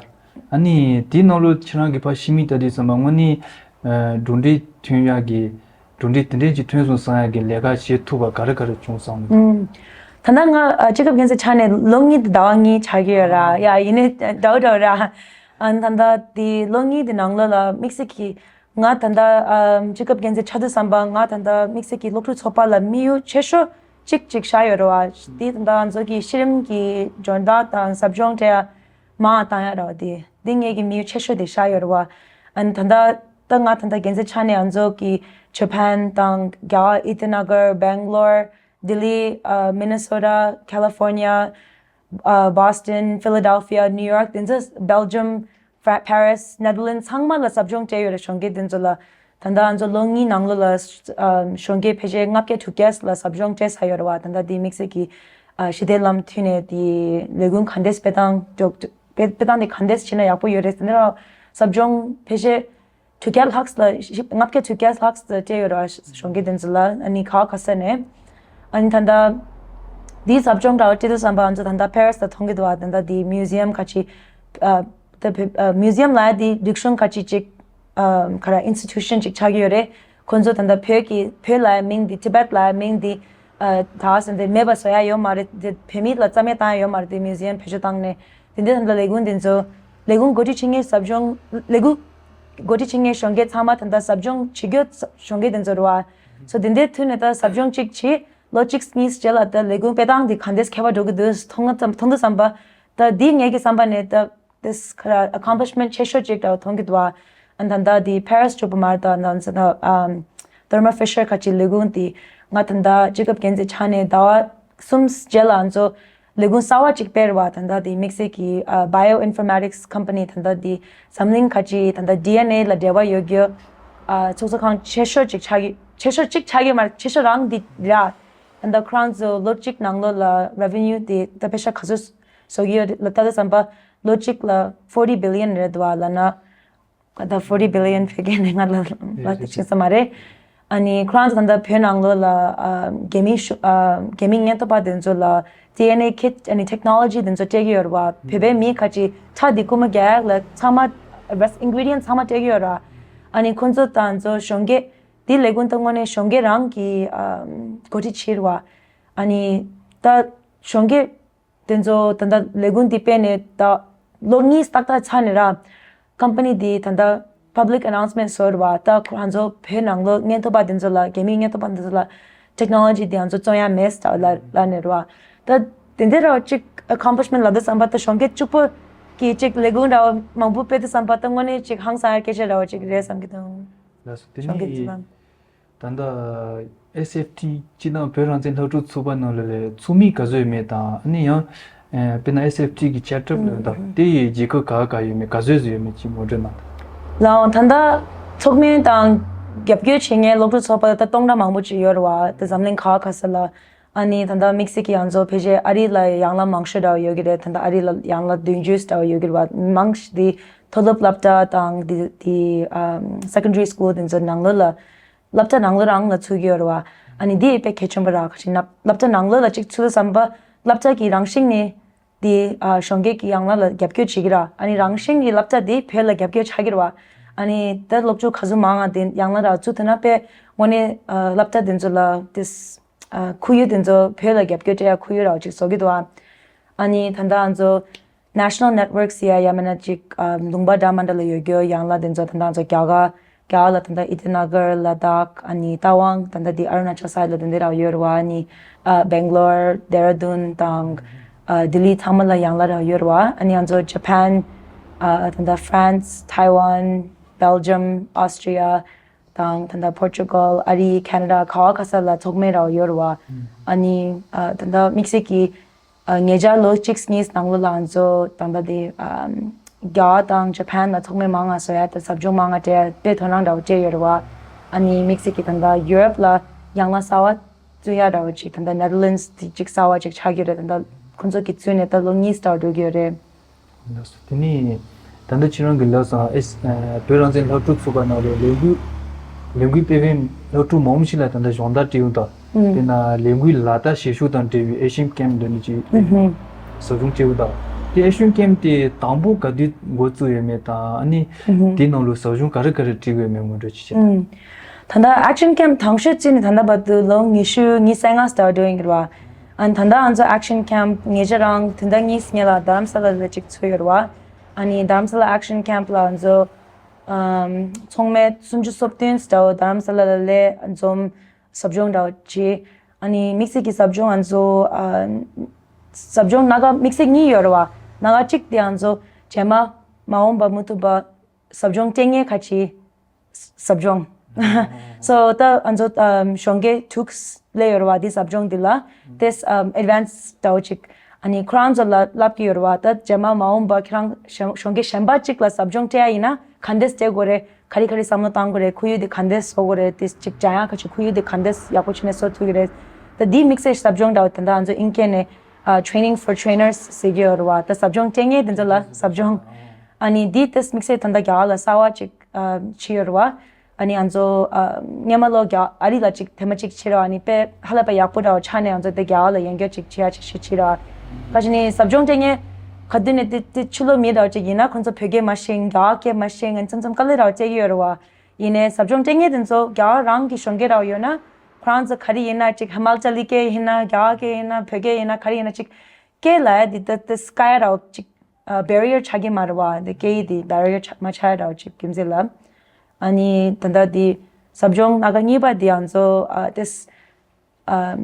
ཨ་ནི་དེའི་ནང་ལོ་ཁྱེད་རང་གི་ཕར་ཕྱི་མིག་ལྟ་དུས་ཙམ་པ་དངོས་གནས་ཨ་གྲུབ་འབྲས་ཐོན་ཡག་གི་གྲུབ་འབྲས་དེ་འདྲས་ཅིག་ཐོན་སོང་བསམ་ཡག་གི་ལས་ཀ་བྱེད་ཐུབ་པ་ག་རེ་ག་རེ་བྱུང་བསམ་གི་འདུག་ཨུམ། ད་ལྟ་ང་ཨ་སྤྱི་ཁྱབ་འགན་འཛིན་ཆགས་ནས་ལོ་གཉིས་དང་ཟླ་བ་གཉིས་ཆགས་ཀྱི་ཡོད་ར། ཡ་ཡིན་ནའི་འདྲ་བོ་འདྲ་བོ་ར། ཨ་ད་ལྟ་དེ་ལོ་གཉིས་དེ་ནང་ལོ་ལ་དམིགས་བསལ་གྱི་ང་ད་ལྟ་ཨ་སྤྱི་ཁྱབ་འགན་འཛིན་ཆགས་དུས་ཙམ་པ་ང་ད་ལྟ་དམིགས་བསལ་གྱི་སློབ་ཕྲུག་ཚོགས་པ་ལ་དམིགས་ཡུལ་ཆེ་ཤོས་གཅིག་གཅིག་བཞག་ཡོད་ར་བ། དེ་ད་ལྟ་ང་ཚོ་གི་ཤེས་རིམ་གྱི་སྦྱོང་བརྡར་དང་ཟབ་སྦྱོང་སྤྲད་ཡ་མང་བཏང་ཡ་ར་བ། དེ་དེ་ངེད་ཀྱི་དམིགས་ཡུལ་ཆེ་ཤོས་དེ་བཞག་ཡོད་ར་བ། ཨ་ད་ལྟ་ད་ང་ད་ལྟ་འགན་འཛིན་ཆགས་ནས་ང་ཚོ་གི་ཇ་པན་དང་རྒྱ་གར་ཨི་ཏི་ན་གར་སྦེང་ལོར། ལྡི་ལི། ཨ་མི་ནི་སོ་ཊ། ཁ་ལི་ཕོར་ནི་ཡ། ཨ་བྷོ་སི་ཊོན། ཕི་ལ་ཌེལ་ཕི་ཡ། ནིའུ་ཡོག་དེ་ཚོ། སྦེལ་ཇམ། ཕ་རིས། ནེ་དར་ལེན་ཌི་སི་ཚང་མ་ལ་ཟབ་སྦྱོང་སྤྲད་ཡོད་རེད། གཞོན་སྐྱེས་དེ་ཚོ་ལ་ད་ལྟ་ང་ཚོ་ལོ་གཉིས་ནང་ལོ་ལ་ཨ་གཞོན་སྐྱེས་ཕལ་ཆེར་ལྔ་བརྒྱ་དྲུག་བརྒྱ་ལ་ཟབ་སྦྱོང་སྤྲད་ཚར་ཡོད་རེད་བ། ད་ལྟ་དེ་དམིགས་བསལ་གྱི་ཨ་ཞི་བདེ་ལམ་མཐུད་ནས་དེ་ལས་འགུལ་ག་འདྲས་སྤེལ་སྟངས་འགྲོ་སྤེལ་སྤེལ་སྟངས་དེ་ག་འདྲས་བྱས་ན་ཡག་པོ་ཡོད་རེད་ཟེར་ན་ཟབ་སྦྱོང་ཕལ་ཆེར་དྲུག་བརྒྱ་ལྷག་ལ་ལྔ་བརྒྱ་དྲུག་བརྒྱ་ལྷག་ལ་སྤྲད་ཡོད་ར། གཞོན་སྐྱེས་དེ་ཚོ་ལ་ཨ་ནི་ག་བ་ག་ས་ནས་ཨ་ནི་ད་ལྟ་དེའི་ཟབ་སྦྱོང་འདྲ་བ་སྤྲད་དུས་ཙམ་པ་ང་ཚོ་ད་ལྟ་ཕ་རིས་ལ་མཐོང་གི་འདུག་བ། ད་ལྟ་དེའི་མིའུ་ཛི་ཡམ་ཁ་ཅིག་ཨ་ད་བོད་ཨ་མིའུ་ཛི་ཡམ་ལ་དེའི་རིག་གཞུང་ཁ་ཅིག་ཅིག་ཨ་ག་ར་ཨིན་སི་ཊི་ཊུ་ཤན་ཅིག་ཆགས་ཀྱི་ཡོད་རེད། ཁོ་ཚོ་ད་ལྟ་བོད་ཀྱི་བོད་ལ་མིང་འདི་ཊི་བེཊ་ལ་མིང་འདི་ཨ་ད་ཟེར་འདི་མེད་པ་བཟོ་ཡ་ཡོད་མ་རེད། འདི་བོད་མི་ལ་རྩ་མེད་བཏང་ཡ་ཡོད་མ་རེད། དེ་མིའུ་ཛི་ཡམ་བེད་སྤྱོད་བཏང་ནས་དེ་འདྲ་ད་ལྟ་ལས་ཁུངས་དེ་ཚོ་ལས་ཁུངས་འགོ་ཁྲིད་བྱེད་མཁན་ཟབ་སྦྱོང་ལས་ཁུངས་འགོ་ཁྲིད་བྱེད་མཁན་གཞོན་སྐྱེས་ཚང་མ་ད་ལྟ་ཟབ་སྦྱོང་བྱེད་རྒྱུ་གཞོན་སྐྱེས་དེ་ཚོ་རེད་བ། སོ་དེ་འདྲའི་ཐོག་ནས་ད་ཟབ་སྦྱོང་གཅིག་བྱས་ལོ་གཅིག་གཉིས་རྗེས་ལ་ད་ལས་ཁུངས་སྤེལ་སྟངས་དེ་ག་འདྲས་ཁྱད་པར་འགྲོ་གི་འདུག་མཐོང་ང་ཙམ་མཐོང་དུས་ཙམ་པ་ད་འདི་ངེད་ཀྱི་བསམ་པ་ནས་ད་དེ་ག་ར་ཨ་ཀོམ་པི་ལི་ཤི་མེན་ཊི་ཆེ་ཤོས་གཅིག་འདྲ་བོ་མཐོང་གི་འདུག་བ། ཨ་ད་ལྟ་དེ་ཕ་རིས་གྲུབ་པ་མ་རེད། ད་ད་ད་ཨམ་ཐར་མོ་ཕི་ཤར་ཁ་ཅིག་ལས་ཁུངས་དེ་ང་ད་ལྟ་སྤྱི་ཁྱབ་འགན་འཛིན་ཆགས་ནས་ཟླ་བ་གསུམ་རྗེས་ལ་ང་ཚོ་ལས་ཁུངས་གསར་བ་གཅིག་སྤེལ་བ། ད་ལྟ་དེ་དམིགས་བསལ་གྱི་ཨ་བྷའི་ཡོ་ཨིན་ཕོར་མེ་ཊིག་སི་ཀམ་པ་ནི་ད་ལྟ་དེ་འཛམ་གླིང་ཁ་ཅིག་ད་ལྟ་ཌི་ཨེན་ཨེ་ལ་འབྲེལ་བ་ཡོད་རྒྱུ་ཨ་ཚོགས་གཙོ་ཁང་ཆེ་ཤོས་གཅིག་ཆགས་ཀྱི་ཆེ་ཤོས་གཅིག་ཆགས་ཀྱི་མ་རེད། ཆེ་ཤོས་རང་འདི་ར། ད་ལྟ་ཁོ་རང་ཚོ་ལོ་གཅིག་ནང་ལོ་ལ་རེ་བེ་ནིའུ་དེ་ད་པེ་ཤ་ག་ཚོད་བཟོ་གི་ཡོད་ལ་ལྟ་དུས་ཙམ་པ་ལོ་གཅིག་ལ་ཕོར་ཊི་བི་ལི་ཡན་རེད་འདུག་བ་ལབ་ན། ད་ཕོར་ཊི་བི་ལི་ཡན་བོད་སྐད་ནས་ང་ལ་ལབ་ཏུ་ཕྱིན་ས་མ་རེད། ཨ་ནི་ཁོ་རང་ཚོ་ད་ལྟ་བོད་ནང་ལོགས་ལ་ཨ་རྒྱ་མི་ཤུ་ཨ་རྒྱ་མི་ཉེན་རྟོག་པ་དེ་ཚོ་ལ་ཌི་ཨེན་ཨེ་ཁིཊ་ཨ་ནི་ཊེག་ནོ་ལོ་ཇི་དེ་ཚོ་སྤྲད་ཀྱི་ཡོད་རེད་བ། བོད་པའི་མི་ཁ་ཅིག་ཁྲག་འདི་རྐུན་མ་རྒྱག་ཡག་ལ་ཚང་མ་རེས་ཨིན་གི་རི་ཌི་ཡན་ཚང་མ་སྤྲད་ཀྱི་ཡོད་རེད་བ། ཨ་ནི་ཁོ་ཚོ་ད་ཚོ་གཞོན་སྐྱེས་དེ་ལས་ཁུངས་ད་དངོས་གནས་གཞོན་སྐྱེས་རང་གི་ཨ་འགོ་ཁྲིད་བྱེད་རེད་བ། ཨ་ནི་ད་གཞོན་སྐྱེས་དེ་ཚོ་ད་ལྟ་ལས་ཁུངས་འདི་སྤེལ་ནས་ད་ལོ་གཉིས་ཏག་ཏག་ཚར་ནས་ར། ཀམ་པ་ནི་འདི་ད་ལྟ་པབ་ལིག་ཨ་ནའུན་སི་མེན་ཊི་བཟོས་རེད་བ། ད་ཁོ་རང་ཚོ་བོད་ནང་ལོགས་ཉེན་རྟོག་པ་དེ་ཚོ་ལ་རྒྱ་མིའི་ཉེན་རྟོག་པ་དེ་ཚོ་ལ་ཊེག་ནོ་ལོ་ཇི་འདི་ང་ཚོ་བཙོང་ཡ་མེད་ཟེར་ལབ་ལབ་ནས་རེད་བ། ད་དེ་འདྲ་ར་གཅིག་ཨ་ཀོམ་པི་ལི་ཤི་མེན་ཊི་ལབ་དུས་ཙམ་པ་ད་གཞོན་སྐྱེས་གཅིག་པོ་གིས་གཅིག་ལས་ཁུངས་འདྲ་བ་མང་པོ་སྤེལ་དུས་ཙམ་པ་ད་དངོས་གནས་གཅིག་ཧང་སང་ཡ་སྐད་ཆ་འདྲ་བ་གཅིག་རེད་བསམ་གྱི་འདུག་ལགས་སོ། དེ་གཞོན་སྐྱེས་ནི་ཚོ་ལ། ད་ལྟ་ཨེས་ཨེཕ་ཊི་སྤྱི་བཏང་བོད་རང་བཙན་སློབ་ཕྲུག་ཚོགས་པ་ནང་ལ་ལས་ཚོགས་མི་ག་ཚོད་ཡོད་མེད་དང་ཨ་ནི་ཡང་ཨེ་དཔེར་ན་ཨེས་ཨེཕ་ཊི་གི་ཆེར་ཊར་ལ་ད་དེ་ཡི་རྒྱལ་ཁབ་ག་ག་ཡོད་མེད་ག་ཚོད་ཡོད་མེད་ཅིག་ངོ་སྤྲོད་གནང་དང་། ལའང་ད་ལྟ་ཚོགས་མི་དང་རྒྱབ་སྐྱོར་བྱེད་མཁན་སློབ་ཕྲུག་ཚོགས་པ་ད་སྟོང་ཕྲག་མང་པོ་ཅིག་ཡོད་རེད་བ། ད་འཛམ་གླིང་ག་ག་ས་ལ། ཨ་ནི་ད་ལྟ་དམིགས་བསལ་གྱི་ང་ཚོ་ཕལ་ཆེར་ཨ་རི་ལ་ཡང་ལ་མང་ཤོས་འདྲ་བ་ཡོད་ཀྱི་རེད། ད་ལྟ་ཨ་རི་ལ་ཡང་ལ་བདུན་ཅུ་འདྲ་བ་ཡོད་ཀྱི་རེད་བ། མང་ཤོས་དེ་མཐོ་སློབ་སློབ་གྲྭ་དང་དེ་དེ་ཨམ་སེ་ཀན་ཌ་རི་སི་ཀུལ་དེ་ཚོ་ནང་ལོགས་ལ་སློབ་གྲྭ་ནང་ལོགས་རང་ལ་ཚུད་ཀྱི་ཡོད་རེད་བ། ཨ་ནི་འདི་དཔེ་གལ་ཆེན་པོ་ར། ག་ཅིག་ན་སློབ་གྲྭ་ནང་ལོགས་ལ་གཅིག་ཚུད་བསམ་པ་སློབ་གྲྭ་གི་རང་བཞིན་ནི་དེ་ཨ་གཞོན་སྐྱེས་ཀྱི་ཡང་ལ་ལ་རྒྱབ་སྐྱོར་བྱེད་ཀྱི་ར། ཨ་ནི་རང་བཞིན་གྱི་སློབ་གྲྭ་དེ་བོད་ལ་རྒྱབ་སྐྱོར་བྱ་གི་རེད་བ། ཨ་ནི་ད་སློབ་ཕྲུག་ག་ཚོད་མང་ང་དེ་ཡང་ལ་ར་ཚུད་ཐུབ་ན་དཔེ་དངོས་གནས་ཨ་སློབ་གྲྭ་དེ་ཚོ་ལ་དེ་ཨ་ཁོར་ཡུག་དེ་ཚོ་བོད་ལ་རྒྱབ་སྐྱོར་སྤྲད་ཡ་ཁོར་ཡུག་ར་བ་ཅིག་བཟོ་གི་འདུག་ཨ། ཨ་ནི་ད་ལྟ་ང་ཚོ་National Network ཟེར་ཡ་ཡང་མིན་ན་ཅིག་ཨ་ལུང་པ་འདྲ་མི་འདྲ་ལ་ཡོད་རྒྱུ་ཡང་ལ་དེ་ཚོ་ད་ལྟ་ང་ཚོ་རྒྱ་གར་ རྒྱ་གར་ལ་ད་ལྟ་ཨི་ཏི་ན་གར། ལ་དྭགས། ཨ་ནི་རྟ་དབང་། ད་ལྟ་འདི་ཨ་རུ་ན་ཅལ་སའིཌ་ལ་དེ་འདྲ་རག་ཡོད་རེད་བ། ཨ་ནི་ཨ་སྦེང་ལོར། ཌེ་ར་ལྡུན་དང་ཨ་ལྡི་ལི་ཚང་མ་ལ་ཡང་ལ་རག་ཡོད་རེད་བ། ཨ་ནི་ང་ཚོ་ཇ་པན། ཨ་ད་ལྟ་ཧྥ་རན་སི། ཐའེ་ཝན། སྦེལ་ཇམ། ཨོ་སི་ཊི་རི་ཡ། དང་ད་ལྟ་པོར་ཅུ་གལ། ཨ་རི། ཁེ་ན་ཌ། ག་བ་ག་ས་ལ་ཚོགས་མི་རག་ཡོད་རེད་བ། ཨ་ནི་ཨ་ད་ལྟ་དམིགས་བསལ་གྱི་ཨ་ཉེ་ཆར་ལོ་གཅིག་གཉིས་ནང་ལོགས་ལ་ང་ཚོ་ད་ལྟ་དེ་ཨ་རྒྱ་གར་དང་ཇ་པན་ལ་ཚོགས་མི་མང་ང་བཟོ་ཡ་དང་ཟབ་སྦྱོང་མང་ང་སྤྲད་ཡ་དཔེ་དོ་སྣང་འདྲ་བོ་སྤྲད་ཡོད་རེད་བ། ཨ་ནི་དམིགས་བསལ་གྱི་ད་ལྟ་ཡུ་རོབ་ལ་ཡང་ན་གསར་བ་བཙུགས་ཡ་འདྲ་བོ་ཅིག་ད་ལྟ་ནེ་དར་ལེན་ཌི་སི་དེ་གཅིག་གསར་བ་ཅིག་ཆགས་ཀྱི་རེད། ད་ལྟ་ཁོང་ཚོ་གིས་བཙུགས་ནས་ད་ལོ་གཉིས་ལྟར་འགྲོ་གི་ཡོད་རེད། ལགས་སོ། དེ་ནས་ད་ལྟ་ཁྱེད་རང་གིས་ལབ་སོང་། ཨེ་བོད་རང་བཙན་སློབ་ཕྲུག་ཚོགས་པ་ནང་ལ་ལས་འགུལ་ལས་འགུལ་སྤེལ་མཁན་སློབ་ཕྲུག་མང་པོ་ཞིག་ལ་ད་ལྟ་སྦྱོང་བརྡར་སྤྲད་ཡོང་དང་། དཔེར་ན་ལས་འགུལ་ལག་བསྟར་བྱེད་ཕྱོགས་དང་འབྲེལ་བའི་ཨེ་ཤི་ཡན་ཁེམ་འདི་འདྲ་ཅིག་ཟབ་སྦྱོང་སྤྲད་ཡོང་དང་། དེ་ཨེ་ཤི་ཡན་ཁེམ་དེ་དང་པོ་ག་དུས་འགོ་བཙུགས་ཡོད་མེད་དང་། ཨ་ནི་དེའི་ནང་ལ་ཟབ་སྦྱོང་ག་རེ་ག་རེ་སྤྲད་ཡོད་མེད་ངོ་སྤྲོད་ཅིག་བྱེད་དང་། ད་ལྟ་ཨེག་ཤན་ཁེམ་དང་ཤོས་བརྩིས་ནས་ད་ལྟ་བར་དུ་ལོ་ཉི་ཤུ་ཉི་ཤུ་རྩ་ལྔ་ལྟ་བུ་འགྲོ་ཡིན་གྱི་རེད་བ། ཨ་ནི་ད་ལྟ་ང་ཚོ་ཨེག་ཤན་ཁེམ་ཉེ་ཆར་རང་དོན་དག་གཉིས་སྔོན་ལ་རྡ་རམ་ས་ལ་ལ་ཅིག་ཚུགས་ཡོད་རེད་བ། ཨ་ནི་རྡ་རམ་ས་ལ་ཨེག་ཤན་ཁེམ་ལ་ང་ཚོ་ཨམ་ཚོགས་མི་སུམ་ཅུ་སོ་བདུན་འདྲ་བོ་རྡ་རམ་ས་ལ་ལ་ལས་འཛོམས་ཟབ་སྦྱོང་འདྲ་བོ་བྱས། ཨ་ནི་དམིགས་བསལ་གྱི་ཟབ་སྦྱོང་ང་ཚོ་ཨ་ཟབ་སྦྱོང་སྣ་ཁ་དམིགས་བསལ་གཉིས་ཡོད་རེད་བ། སྣ་ཁ་གཅིག་དེ་ང་ཚོ་རྗེས་མ་མ་འོངས་པ་མུ་མཐུད་པ་ཟབ་སྦྱོང་སྤྲད་མཁན་ཁ་ཅིག་ཟབ་སྦྱོང་། སོ་ད་ང་ཚོ་ཨམ་གཞོན་སྐྱེས་དྲུག་སླེབས་ཡོད་རེད་བ། དེ་ཟབ་སྦྱོང་འདི་ལ་དེ་ཨམ་ཨེཌ་ཝན་སི་འདྲ་བོ་ཅིག་ཨ་ནི་ཁོ་རང་ཚོ་ལ་བསླབ་ཀྱི་ཡོད་རེད་བ། ད་རྗེས་མ་མ་འོངས་པ་ཁྱེད་རང་གཞོན་གཞོན་སྐྱེས་གཞན་པ་ཅིག་ལ་ཟབ་སྦྱོང་སྤྲད་ཡ་ཡིན་ན་ག་འདྲས་སྤྲད་དགོས་རེད། ག་རེ་ག་རེ་བསམ་བློ་བཏང་དགོས་རེད། ཁོར་ཡུག་དེ་ག་འདྲས་བཟོ་དགོས་རེད། དེ་ཅིག་སྦྱང་ཡ་ཁ་ཅིག་ཁོར་ཡུག་དེ་ག་འདྲས་ཡག་པོ་བྱས་ནས་བཟོ་ཐུབ་ཀྱི་རེད། ད་འདི་དམིགས་བསལ་ཟབ་སྦྱོང་འདྲ་བོ་དེ་འདྲ་ང་ཚོ་དབྱིན་སྐད་ནས་ཨ་Training for Trainers ཟེར་གྱི་ཡོད་རེད་བ། ད་ཟབ་སྦྱོང་སྤྲད་མཁན་དེ་ཚོ་ལ་ཟབ་སྦྱོང་། ཨ་ནི་འདི་དེ་དམིགས་བསལ་ད་ལྟ་རྒྱ་གར་ལ་གསར་བ་ཅིག་ཨ་བྱས་ཡོད་རེད་བ། ཨ་ནི་ང་ཚོ་ཨ་སྔོན་མ་ལོ་རྒྱ་ཨ་རི་ལ་ཅིག་ཐེངས་མ་གཅིག་ཕྱིན་ར། ཨ་ནི་དཔེ་ཧ་ལས་པ་ཡག་པོ་འདྲ་བོ་ཆགས་ནས་ང་ཚོ་དེ་རྒྱ་གར་ལ་ཡང་བསྐྱར་ཅིག་ཕྱིན་ཡ་ཅིག་ཞིག་ཕྱིན་ར། ཁ་ཅིག་ནི་ཟབ་སྦྱོང་སྤྲད་མཁན་ག་དུས་ནས་དེ་དེ་ཕྱི་ལོགས་མི་འདྲ་བོ་ཅིག་ཡིན་ན་ཁོང་ཚོ་བོད་སྐད་མ་ཤེས། རྒྱ་གར་སྐད་མ་ཤེས། ཨ་ནི་མཚམས་མཚམས་དཀའ་ལས་འདྲ་བོ་སྤྲད་ཀྱི་ཡོད་རེད་བ། ཡིན་ནའི་ཟབ་སྦྱོང་སྤྲད་མཁན་དེ་ཚོ་རྒྱ་གར་རང་གི་གཞོན་སྐྱེས་འདྲ་བོ་ཡོད་ན་ཁོ་རང་ཚོ་ག་རེ་ཡིན་ན་ཅིག་ཧི་མ་ཅ་ལི་སྐད་ཡིན་ན་རྒྱ་གར་སྐད་ཡིན་ན་བོད་སྐད་ཡིན་ན་ག་རེ་ཡིན་ན་ཅིག་སྐད་ལབ་ཡ་དེ་ད་དེ་དཀའ་ཡ་འདྲ་བོ་ཅིག་ཨ་བེ་རི་ཡར་ཆགས་ཀྱི་མ་རེད་བ། འདི་སྐད་ཡིག་འདི་བེ་རི་ཡར་ཆགས་མ་ཆགས་ཡ་འདྲ་བོ་ཅིག་རྒྱུ་མཚན་ལ། ཨ་ནི་ད་ལྟ་འདི་ཟབ་སྦྱོང་སྣ་ཁ་གཉིས་པ་འདི་ང་ཚོ་ཨ་དེ་ཨ་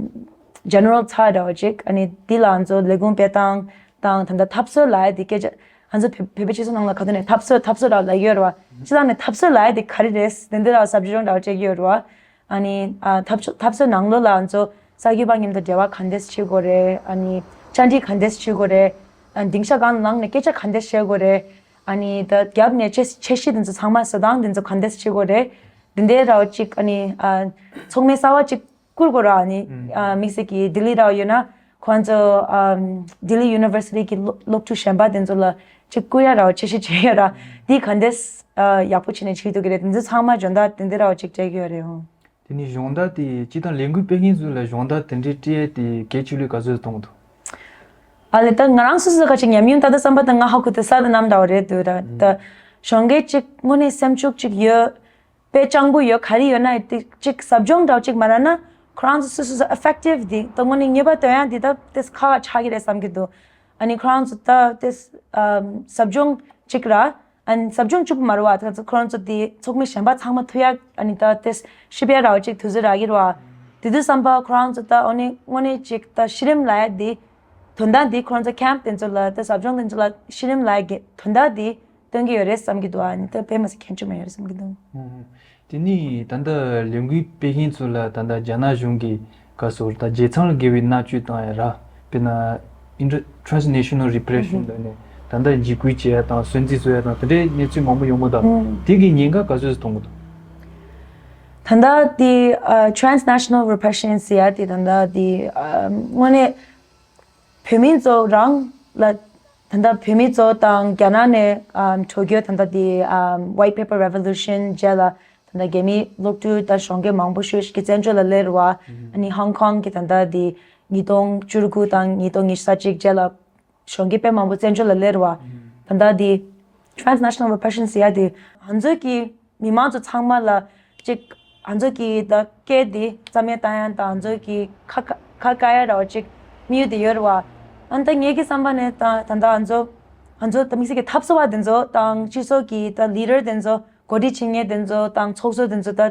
ཇེ་ནེ་རལ་ཚ་འདྲ་བོ་ཅིག་ཨ་ནི་འདི་ལ་ང་ཚོ་ལས་ཁུངས་སྤེལ་སྟངས་དང་ད་ལྟ་འཐབ་རྩོད་ལབ་ཡ་འདི་སྐད་ཆ་ང་ཚོ་བོད་བོད་པའི་སྤྱི་ཚོགས་ནང་ལ་ག་དུས་ནས་འཐབ་རྩོད་འཐབ་རྩོད་འདྲ་བོ་ལབ་ཀྱི་ཡོད་རེད་བ། སྤྱིར་བཏང་ནས་འཐབ་རྩོད་ལབ་ཡ་འདི་ག་རེ་རེད། འདི་འདི་འདྲ་བོ་ཟབ་སྦྱོང་འདྲ་བོ་སྤྲད་ཀྱི་ཡོད་རེད་བ། ཨ་ནི་ཨ་འཐབ་རྩོད་འཐབ་རྩོད་ནང་ལོགས་ལ་ང་ཚོ་གསར་འགོད་པ་མཉམ་དུ་འབྲེལ་བ་ག་འདྲས་བྱེད་དགོས་རེད། ཨ་ནི་བཅར་འདྲི་ག་འདྲས་བྱེད་དགོས་རེད། ཨ་ནི་སྡིངས་ཆ་སྒང་ནང་ནས་སྐད་ཆ་ག་འདྲས་བཤད་དགོས་རེད། ཨ་ནི་ད་རྒྱབ་ནས་ཆེ་ཆེ་བཤད་དེ་ཚོ་ཚང་མ་བཟོ་སྟངས་དེ་ཚོ་ག་འདྲས་བྱེད་དགོས་རེད། འདི་འདྲའི་འདྲ་བོ་ཅིག་ཨ་ནི་ཨ་ཚོགས་མི་གསར་བ་ཅིག་བསྐུར་དགོས་ར། ཨ་ནི་ཨ་དམིགས་བསལ་གྱི་ལྡི་ལི་འདྲ་བོ་ཡོད་ན་ཁོང་ཚོ་ཨ་ལྡི་ལི་ཡུ་ནི་ཝར་སི་ཊི་གི་སློབ་སློབ་ཕྲུག་གཞན་པ་དེ་ཚོ་ལ་ཅིག་བསྐུར་ཡ་འདྲ་བོ་ཆེ་བཤད་བྱེད་ཡ་ར། འདི་ག་འདྲས་ཨ་ཡག་པོ་བྱས་ནས་བྱེད་ཐུབ་ཀྱི་རེད། དེ་ཚོ་ཚང་མ་སྦྱོང་བརྡར་དེ་འདྲ་འདྲ་བོ་ཅིག་སྤྲད་ཀྱི་ཡོད་རེད། ཨོ། དེ་ནས་སྦྱོང་བརྡར་དེ་སྤྱིར་བཏང་ལས་འགུལ་སྤེལ་མཁན་ཚོ་ལ་སྦྱོང་བརྡར་དེ་འདྲའི་སྤྲད་ཡས་དེ་གལ་ཆེ་ལོས་ག་ཚོད་མཐོང་གི་འདུག་ཨ་ལས་ད་ང་རང་སོ་སོ་ཁ་ཅིག་ཉམས་མྱོང་ད་ལྟ་བསམ་པ་ད་ང་ཧ་གོ་དེ་ས་དེ་ནམ་འདྲ་བ་རེད་འདུག་ད། ད་གཞོན་སྐྱེས་ཅིག་དངོས་གནས་སེམས་ཤུགས་ཅིག་ཡོད། དཔེ་སྤྱང་པོ་ཡོད། ག་རེ་ཡོད་ན་དེ་ཅིག་ཟབ་སྦྱོང་འདྲ་བོ་ཅིག་མ་རག་ན་ཁོ་རང་ཚོ་སོ་སོ་སོ་ཨེ་ཕེག་ཊིབ་དེ་ད་དངོས་གནས་ནུས་པ་འདོན་ཡ་དེ་ད་དེ་ཁག་ཆགས་ཀྱི་རེད་བསམ་གྱི་འདུག་ཨ་ནི་ཁོ་རང་ཚོ་ད་དེ་ཨམ་ཟབ་སྦྱོང་གཅིག་ར། ཨ་ནི་ཟབ་སྦྱོང་གཅིག་པུ་མ་རེད་བ། ད་ཁོ་རང་ཚོ་དེ་ཚོགས་མི་གཞན་པ་ཚང་མ་ཐུག་ཡ་ཨ་ནི་ད་དེ་ཤེས་པ་ར་བ་ཅིག་དུས་ཚོད་རག་གི་རེད་བ། དེ་དུས་བསམ་པ་ཁོ་རང་ཚོ་ད་ཨ་ནི་དངོས་གནས་ཅིག་ད་གཞི་རིམ་ལ་ཡ་དེ་དོན་དག་དེ་ཁོ་རང་ཚོ་ཁེམ་དེ་ཚོ་ལ་ད་ཟབ་སྦྱོང་དེ་ཚོ་ལ་གཞི་རིམ་ལ་ཡ་གི་དོན་དག་དེ་སྟོན་གྱི་ཡོད་རེད་བསམ་གྱི་འདུག་ཨ་ནི་ད་དཔེ་མ་སྲིད་གལ་ཆེན་པོ་ཡོད་རེད་བསམ་གྱི་འདུག་ཨུ། དེ་ནས་ད་ལྟ་ལས་འགུལ་སྤེལ་མཁན་ཚོ་ལ་ད་ལྟ་རྒྱ་ནག་གཞུང་གིས་ག་ཟེར་ད་བརྗེ་མཚམས་ལ་བརྒལ་བའི་མནར་གཅོད་བཏང་ཡ་ར། དཔེར་ན་ཨིན་ཊར་ཊེ་རན་སི་ནེ་ཤ་ནལ་རི་པི་རེ་ཤན་ལ་ནས་ད་ལྟ་འཇིགས་སྐུལ་བྱེད་ཡ་དང་སོན་རྩིས་བཟོ་ཡ་དང་དེ་འདྲའི་གནས་ཚུལ་མང་པོ་ཡོང་གི་འདུག་དེ་གི་ཉེན་ཁ་ག་ཚོད་ཙམ་མཐོང་གི་འདུག་ད་ལྟ་དེ་ཨ་ཊེ་རན་སི་ནེ་ཤ་ནལ་རི་པི་རེ་ཤན་ཟེར་ཡ་དེ་ད་ལྟ་དེ་ཨ་དངོས་གནས་བོད་མི་ཚོ་རང་ལ་ད་ལྟ་བོད་མི་ཚོ་དང་རྒྱ་ནག་ནས་ཨམ་གྲོས་མོལ་ད་ལྟ་དེ་ཨམ་White Paper Revolution རྗེས་ལ་ད་ལྟ་རྒྱ་མི་སློབ་ཕྲུག་དང་གཞོན་སྐྱེས་མང་པོ་ཤོས་ཤིག་གི་བཙན་བྱོལ་ལ་སླེབས་རེད་བ། ཨ་ནི་ཧོང་ཀོང་གི་ད་ལྟ་དེ་ཉིས་སྟོང་བཅུ་དགུ་དང་ཉིས་སྟོང་ཉི་ཤུ་རྩ་གཅིག་རྗེས་ལ་གཞོན་སྐྱེས་དཔེ་མང་པོ་བཙན་བྱོལ་ལ་སླེབས་རེད་བ། ཨ་ནི་ད་ལྟ་དེ་Transnational Repression ཟེར་ཡ་དེ་ང་ཚོ་གི་མི་མང་ཚོ་ཚང་མ་ལ་ཅིག་ང་ཚོ་གི་ད་སྐད་འདི་རྩ་མེད་བཏང་ཡ་དང་ང་ཚོ་གི་ཁ་ཁ་ཁ་བཀག་ཡ་འདྲ་བོ་ཅིག་དམིགས་ཡུལ་དེ་ཡོད་རེད་བ། ཨ་ནི་ད་ངེད་ཀྱི་བསམ་པ་ནས་ད་ད་ལྟ་ང་ཚོ་ང་ཚོ་ད་དམིགས་བསལ་གྱི་འཐབ་རྩོད་པ་དེ་ཚོ་དང་སྤྱི་ཚོགས་ཀྱི་ད་ལི་ཌར་དེ་ཚོ་ གོ་སྒྲིག་བྱེད་མཁན་དེ་ཚོ་དང་ཚོགས་གཙོ་དེ་ཚོ་ད་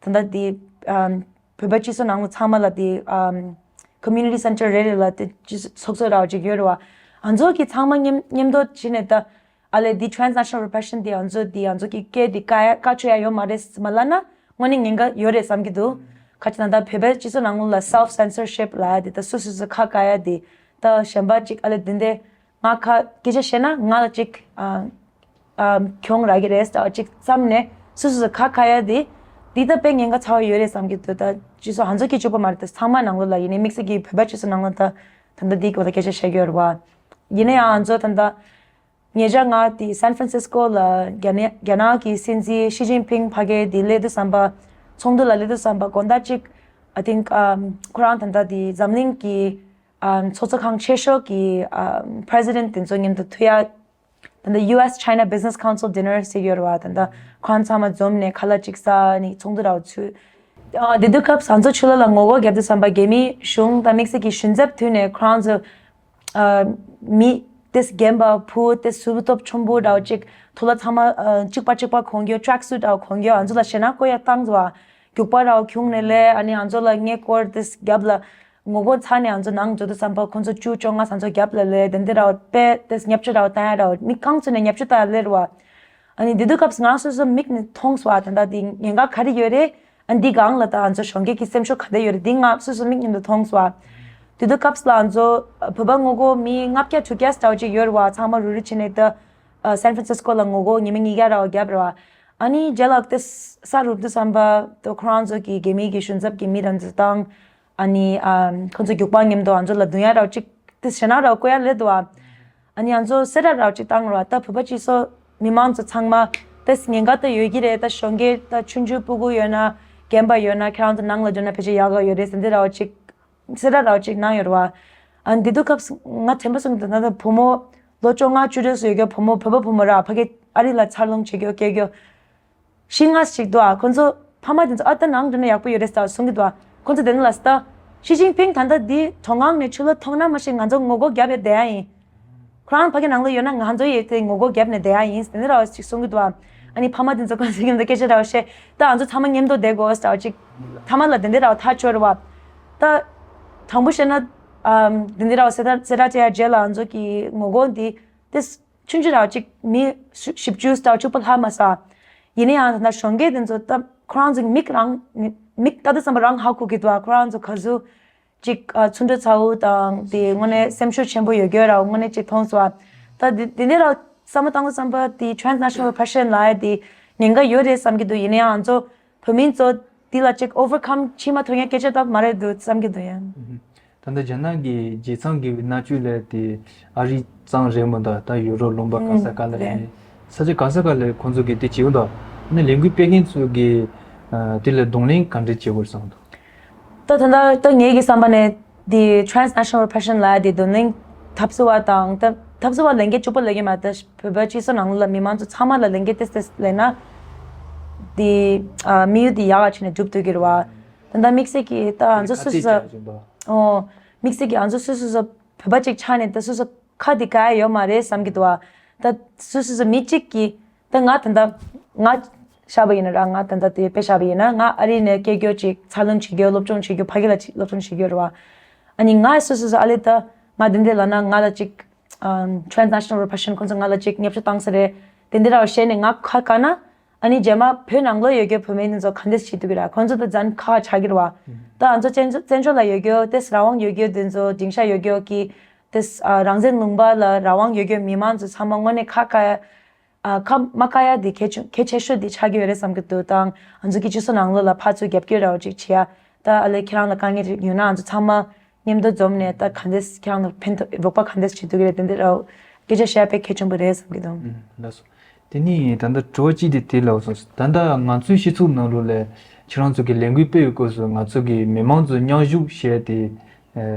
ད་ལྟ་དེ་ཨམ་བོད་པ་སྤྱི་ཚོགས་ནང་ལ་ཚང་མ་ལ་དེ་ཨམ་community center རེ་རེ་ལ་དེ་སྤྱི་ཚོགས་ཚོགས་གཙོ་ར་བ་ཅིག་ཡོད་རེད་བ། ང་ཚོ་གི་ཚང་མ་མཉམ་མཉམ་དུ་བྱས་ནས་ད་ཨ་ལས་དེ་transnational repression དེ་ང་ཚོ་དེ་ང་ཚོ་གི་སྐད་དེ་བཀག་ཡ་བཀག་ཆོག་ཡ་ཡོད་མ་རེད་མ་ལབ་ན་དངོས་གནས་ཉེན་ཁ་ཡོད་རེད་བསམ་གྱི་འདུག་ཁ་ཅིག་ད་ལྟ་བོད་པའི་སྤྱི་ཚོགས་ནང་ལ་self censorship ལབ་ཡ་དེ་ད་སོ་སོ་སོ་ཁ་བཀག་ཡ་དེ་ད་གཞན་པ་ཅིག་ཨ་ལས་དེ་འདྲ། ང་ཁ་སྐད་ཆ་བཤད་ན་ང་ལ་ཅིག་ཨ་ཨ་གྱོང་རག་གི་རེད་ཟེར་ཅིག་བསམ་ནས་སོ་སོ་སོ་ཁ་ཁ་ཡ་དེ་འདི་ད་དཔེ་ཉེན་ཁ་ཚ་བ་ཡོད་རེད་བསམ་གྱི་འདུག་ད་སྤྱི་ཚོགས་ང་ཚོ་གི་གཅིག་པོ་མ་རེད། ད་ཚང་མ་ནང་ལོགས་ལ་ཡིན་ནའི་དམིགས་བསལ་གྱི་བོད་པ་སྤྱི་ཚོགས་ནང་ལོགས་ད་ད་ལྟ་འདི་སྐོར་ལ་སྐད་ཆ་བཤད་ཀྱི་ཡོད་རེད་བ། ཡིན་ན་ཡང་ང་ཚོ་ད་ད་ཉེ་ཆར་ང་དེ་San Francisco ལ་རྒྱ་ནག་རྒྱ་ནག་གི་སྲིད་འཛིན་ཞི་ཅིན་ཕིང་ཕ་གི་དེ་སླེབས་དུས་ཙམ་པ་ཚོགས་འདུ་ལ་སླེབས་དུས་ཙམ་པ་དགོང་དག་ཅིག་I think ཨམ་ཁོ་རང་ད་ད་དེ་འཛམ་གླིང་གི་ཨམ་ཚོགས་གཙོ་ཁང་ཆེ་ཤོས་ཀྱི་ཨམ་president དེ་ཚོ་མཉམ་དུ་ཐུག་ཡ། ད་ལྟ་U S China Business Council dinner ཟེར་གྱི་ཡོད་རེད་བ། ད་ལྟ་ཁོ་རང་ཚང་མ་འཛོམས་ནས་ཁ་ལག་ཅིག་ཟ་ནས་ཚོགས་འདུ་ར་བ་ཚུད། ཨ་དེ་དུས་སྐབས་ང་ཚོ་ཆུ་ལ་ལ་ངོ་རྒོལ་རྒྱབ་དུས་ཙམ་པ་རྒྱ་མིའི་གཞུང་དང་དམིགས་བསལ་གྱི་གཞུང་ཚབ་དུས་ནས་ཁོ་རང་ཚོ་ཨ་མི་དེ་རྒན་པ་བུ་དེ་གཟུགས་སྟོབས་ཆུང་བོ་འདྲ་བོ་ཅིག་དུག་ལོག་ཚང་མ་ཨ་གཅིག་པ་གཅིག་པ་གོན་གྱི་track suit འདྲ་བོ་གོན་གྱི་ང་ཚོ་ལ་ཞེད་སྣང་བསྐུལ་ཡ་བཏང་ཚོ་བ། རྒྱུག་པ་ར་བ་ཁྱུང་ནས་ལས་ཨ་ནི་ང་ཚོ་ལ་སྔས་སྐོར་དེ་རྒྱབ་ལ། ངོ་རྒོལ་ཚར་ནས་ང་ཚོ་ནང་འཛུལ་དུས་ཙམ་པ་ཁོ་ཚོ་བཅུ་བཅོ་ལྔ་ང་ཚོ་རྒྱབ་ལ་སླེབས་དེ་འདི་ར་བ་དཔེ་དེ་བརྙས་བཅོས་ར་བ་བཏང་ཡ་ར་བ་མི་རྐང་ཚུགས་ནས་བརྙས་བཅོས་བཏང་ཡ་སླེབས་ར་བ། ཨ་ནི་འདི་དུས་སྐབས་སུ་ང་སོ་སོ་མིག་ནས་མཐོང་སོང་བ། ད་ལྟ་འདི་ཉེན་ཁ་ག་རེ་ཡོད་རེད། ཨ་འདི་སྒང་ལ་ད་ང་ཚོ་གཞོན་སྐྱེས་ཀྱི་སེམས་ཤུགས་ག་འདྲ་ཡོད་རེད་འདི་ང་སོ་སོ་མིག་ནས་མཐོང་སོང་བ། འདི་དུས་སྐབས་ལ་ང་ཚོ་བོད་པ་ངོ་རྒོལ་མི་ལྔ་བརྒྱ་དྲུག་བརྒྱ་ལྟ་བུ་ཅིག་ཡོད་རེད་བ། ཚང་མ་རུབ་རུབ་བྱས་ནས་ད་San Francisco ལ་ངོ་རྒོལ་ཉི་མ་ཉིས་བརྒྱ་ར་བ་བརྒྱབ་རེད་བ། ཨ་ནི་རྗེས་ལ་དེ་ས་རུབ་དུས་ཙམ་པ་ད་ཁོ་རང་ཚོ་གི་རྒྱ་མི་གི་གཞུང་ཚབ་ཀྱི་མི་རང་ཚོ་དང་། ཨ་ནི་ཨ་ཁོ་ཚོ་རྒྱུག་པ་མཉམ་དུ་ང་ཚོ་ལ་རྡུང་ཡ་ར་བ་ཅིག་དེ་ཞེད་སྣང་ར་བ་བསྐུལ་ཡ་སླེབས་འདུག་བ། ཨ་ནི་ང་ཚོ་གསལ་བསྒྲགས་ར་བ་ཅིག་བཏང་ར་བ་ད་བོད་པ་སྤྱི་ཚོགས་མི་མང་ཚོ་ཚང་མ་དེ་ཉེན་ཁ་ད་ཡོད་ཀྱི་རེད། ད་གཞོན་སྐྱེས་ད་ཆུང་ཆུང་སྤུ་གུ་ཡོད་ན་རྒན་པ་ཡོད་ན་ཁྱེད་རང་ཚོ་ནང་ལ་འགྲོ་ན་ཕལ་ཆེར་ཡག་ག་ཡོད་རེད་ཟེར་འདི་ར་བ་ཅིག་གསལ་བསྒྲགས་ར་བ་ཅིག་གནང་ཡོད་ར་བ། ཨ་ནི་འདི་དུས་སྐབས་སུ་ང་དྲན་པ་སོང་གི་འདུག་ད་ལྟ་བུ་མོ་ལོ་བཅོ་ལྔ་བཅུ་དྲུག་སུ་ཡོད་རྒྱུ་བུ་མོ་བོད་པ་བུ་མོ་ར་ཕ་གི་ཨ་རི་ལ་འཚར་ལོངས་བྱེད་རྒྱུ་སྐྱེ་རྒྱུ། ཤི་ང་ཞིག་འདུག་ཨ། ཁོ་ཚོ་ཕ་མ་དེ་ཚོ་ཨ་ད་ནང་འགྲོ་ན་ཡག་པོ་ཡོད་རེད་ཟེར་གསུང་གི་འདུག་ཨ། ཁོ་ཚོ་དེ་ནི་ལ་ད་ཞི་ཅིན་ཕིང་ད་ལྟ་འདི་གྲོང་ཁང་ནས་ཆུ་ལོག་མཐོང་ན་མ་ཤེས་ང་ཚོ་ངོ་རྒོལ་རྒྱབ་ཡ་བསྡད་ཡ་ཡིན། ཁོ་རང་ཕ་གི་ནང་ལ་ཡོད་ན་ང་ཚོ་ཡི་དེ་ངོ་རྒོལ་རྒྱབ་ནས་བསྡད་ཡ་ཡིན་དེ་ནི་ར་བ་ཞིག་གསུང་གི་འདུག་ཨ། ཨ་ནི་ཕ་མ་དེ་ཚོ་ཁོ་ཚོ་གི་འདི་སྐད་ཆ་ར་བ་བཤད་ད་ང་ཚོ་ཚང་མ་མཉམ་དུ་བསྡད་དགོས་ཟེར་བ་ཅིག་ཐ་མ་ལ་དེ་འདི་ར་བ་ཐག་ཆོད་ར་བ། ད་དྲང་པོ་བཤད་ན་ཨམ་དེ་འདི་ར་བ་སེ་ད་སེ་ད་ཅེ་ཡ་རྗེས་ལ་ང་ཚོ་གི་ངོ་རྒོལ་འདི་དེ། ཆུང་ཆུང་ར་བ་ཅིག་མི་བཞི་བཅུ་ལྟ་བ་བཅུ་པོ་ལྷག་མ་ས། ཡིན་ན་ཡང་ད་ལྟ་གཞོན་སྐྱེས་དེ་ཚོ་ད་ཁོ་རང་ཚོ་མིག་རང་མིག་ལྟ་དུས་ཙམ་པ་རང་ཧ་གོ་གི་འདུག་ཨ། ཁོ་རང་ཚོ་ག་ཚོད་ཅིག་ཨ་ཚུར་འགྲོ་ཚ་བོ་དང་དེ་དངོས་གནས་སེམས་ཤུགས་ཆེན་པོ་ཡོད་རྒྱུ་ར་དངོས་གནས་ཅིག་མཐོང་སོང་ཨ། ད་དེ་དེ་འདྲ་ར་བསམ་བློ་བཏང་དུས་ཙམ་པ་དེ་transnational repression ལབ་ཡ་དེ་ཉེན་ཁ་ཡོད་རེད་བསམ་གྱི་འདུག་ཡིན་ན་ཡང་ང་ཚོ་བོད་མི་ཚོ་དེ་ལ་ཅིག་overcome བྱེད་མ་ཐུབ་མཁན་སྐད་ཆ་ད་མ་རེད་འདུག་བསམ་གྱི་འདུག་ཡང་། ད་ལྟ་རྒྱ་ནག་གི་རྒྱལ་ཚང་གི་མནའ་བཅོལ་ལས་དེ་ཨ་རི་གཙང་རེད་མོ་ད། ད་ཡུ་རོབ་ལུང་པ་ག་ས་ག་ལ་རེད། ས་ཆ་ག་ས་ག་ལ་ཁོང་ཚོ་གི་དེ་བྱེད་འོ་ད། ཨ་ནི་ལས་འགུལ་སྤེལ་མཁན་ཚོ་གི་དེ་ལ་གདོང་ལེན་ག་འདྲ་བྱེད་དགོས་བསམ་འདུག་ད་ད་ལྟ་ད་ངེད་ཀྱི་བསམ་པ་ནས་དེ་transnational repression ལ་དེ་གདོང་ལེན་འཐབ་རྩོད་པ་དང་ད་འཐབ་རྩོད་པ་ལས་འགན་གཅིག་པོ་ལས་ཀྱི་མ་ད་བོད་པ་སྤྱི་ཚོགས་ནང་ལ་མི་མང་ཚོ་ཚང་མ་ལ་ལས་འགན་ཏེ་ཏེ་ལས་ན་དེ་དམིགས་ཡུལ་དེ་ཡག་ག་བྱས་ནས་འགྲུབ་ཐུབ་ཀྱི་རེད་བ། ད་ལྟ་དམིགས་བསལ་གྱི་ད་ང་ཚོ་སུ་སུ་ཨོ་དམིགས་བསལ་གྱི་ང་ཚོ་སུ་སུ་སུ་བོད་པ་ཅིག་ཆགས་ནས་ད་སོ་སོ་ཁ་འདི་ག་ཡ་ཡོད་མ་རེད་བསམ་གྱི་འདུག་ཨ། ད་སོ་སོ་སོ་མི་གཅིག་གིས་ད་ང་ད་ལྟ་ང་བཞག་པ་ཡིན་ན་ར་ང་ད་ལྟ་དེ་དཔེ་བཞག་པ་ཡིན་ན་ང་ཨ་རི་ནས་སྐྱེས་རྒྱུ་ཅིག་འཚར་ལོངས་བྱེད་རྒྱུ་སློབ་སྦྱོང་བྱེད་རྒྱུ་ཕ་གི་ལ་ཅིག་སློབ་སྦྱོང་བྱེད་རྒྱུ་རེད་བ། ཨ་ནི་ང་སོ་སོ་སོ་ཨ་ལེ་ད་ང་དེ་འདྲས་ལབ་ན་ང་ལ་ཅིག་ཨམ་transnational repression ཁོང་ཚོ་ང་ལ་ཅིག་བརྙས་བཅོས་བཏང་ས་རེད་དེ་འདྲས་ར་བ་བཤད་ནས་ང་ཁ་བཀག་ན། ཨ་ནི་རྗེས་མ་བོད་ནང་ལོགས་ཡོད་རྒྱུ་བོད་མི་དེ་ཚོ་ག་འདྲས་བྱེད་ཐུབ་ཀྱི་ར། ཁོང་ཚོ་ད་བཙན་ཁ་ཆགས་ཀྱི་རེད་བ། ད་ང་ཚོ་བཙན་བཙན་བྱོལ་ལ་ཡོད་རྒྱུ་དེ་རང་དབང་ཡོད་རྒྱུ་དེ་ཚོ་སྡིངས་ཆ་ཡོད་རྒྱུ་གི་དེ་རང་བཙན་ལུང་པ་ལ་རང་དབང་ཡོད་རྒྱུ་མི་མང་ཚོ་ཚང་མ་དངོས་གནས་ཁ་བཀག་ཡ་ཨ་ཁ་མ་བཀག་ཡ་དེ་གལ་ཆེ་གལ་ཆེ་ཤོས་དེ་ཆགས་ཀྱི་ཡོད་རེད་བསམ་གྱི་འདུག་དང་ང་ཚོ་གི་སྤྱི་ཚོགས་ནང་ལོགས་ལ་ཕར་ཚུར་རྒྱབ་སྐྱོར་ར་བ་ཅིག་བྱེད་ཡ། ད་ཨ་ལས་ཁྱེད་རང་ལ་དཀའ་ངལ་ཅིག་ཡོད་ན་ང་ཚོ་ཚང་མ། མཉམ་དུ་འཛོམས་ནས་ད་ག་འདྲས་ཁྱེད་རང་ལ་ཕན་ཐོགས་རོགས་པ་ག་འདྲས་བྱེད་ཐུབ་ཀྱི་རེད་དེ་འདྲ་ར་སྐད་ཆ་བཤད་པའི་གལ་ཆེན་པོ་རེད་བསམ་གྱི་འདུག་ཨུམ་ལགས་སོ། དེ་ནས་ད་ལྟ་དྲི་བ་གཅིག་དེ་དེ་ལབ་སོང་། ད་ལྟ་ང་ཚོའི་སྤྱི་ཚོགས་ནང་ལོགས་ལ་ཁྱེད་རང་ཚོ་གི་ལས་འགུལ་སྤེལ་བའི་སྐབས་སུ་ང་ཚོ་གི་མི་མང་ཚོ་མཉམ་ཞུགས་བྱས་ཏེ་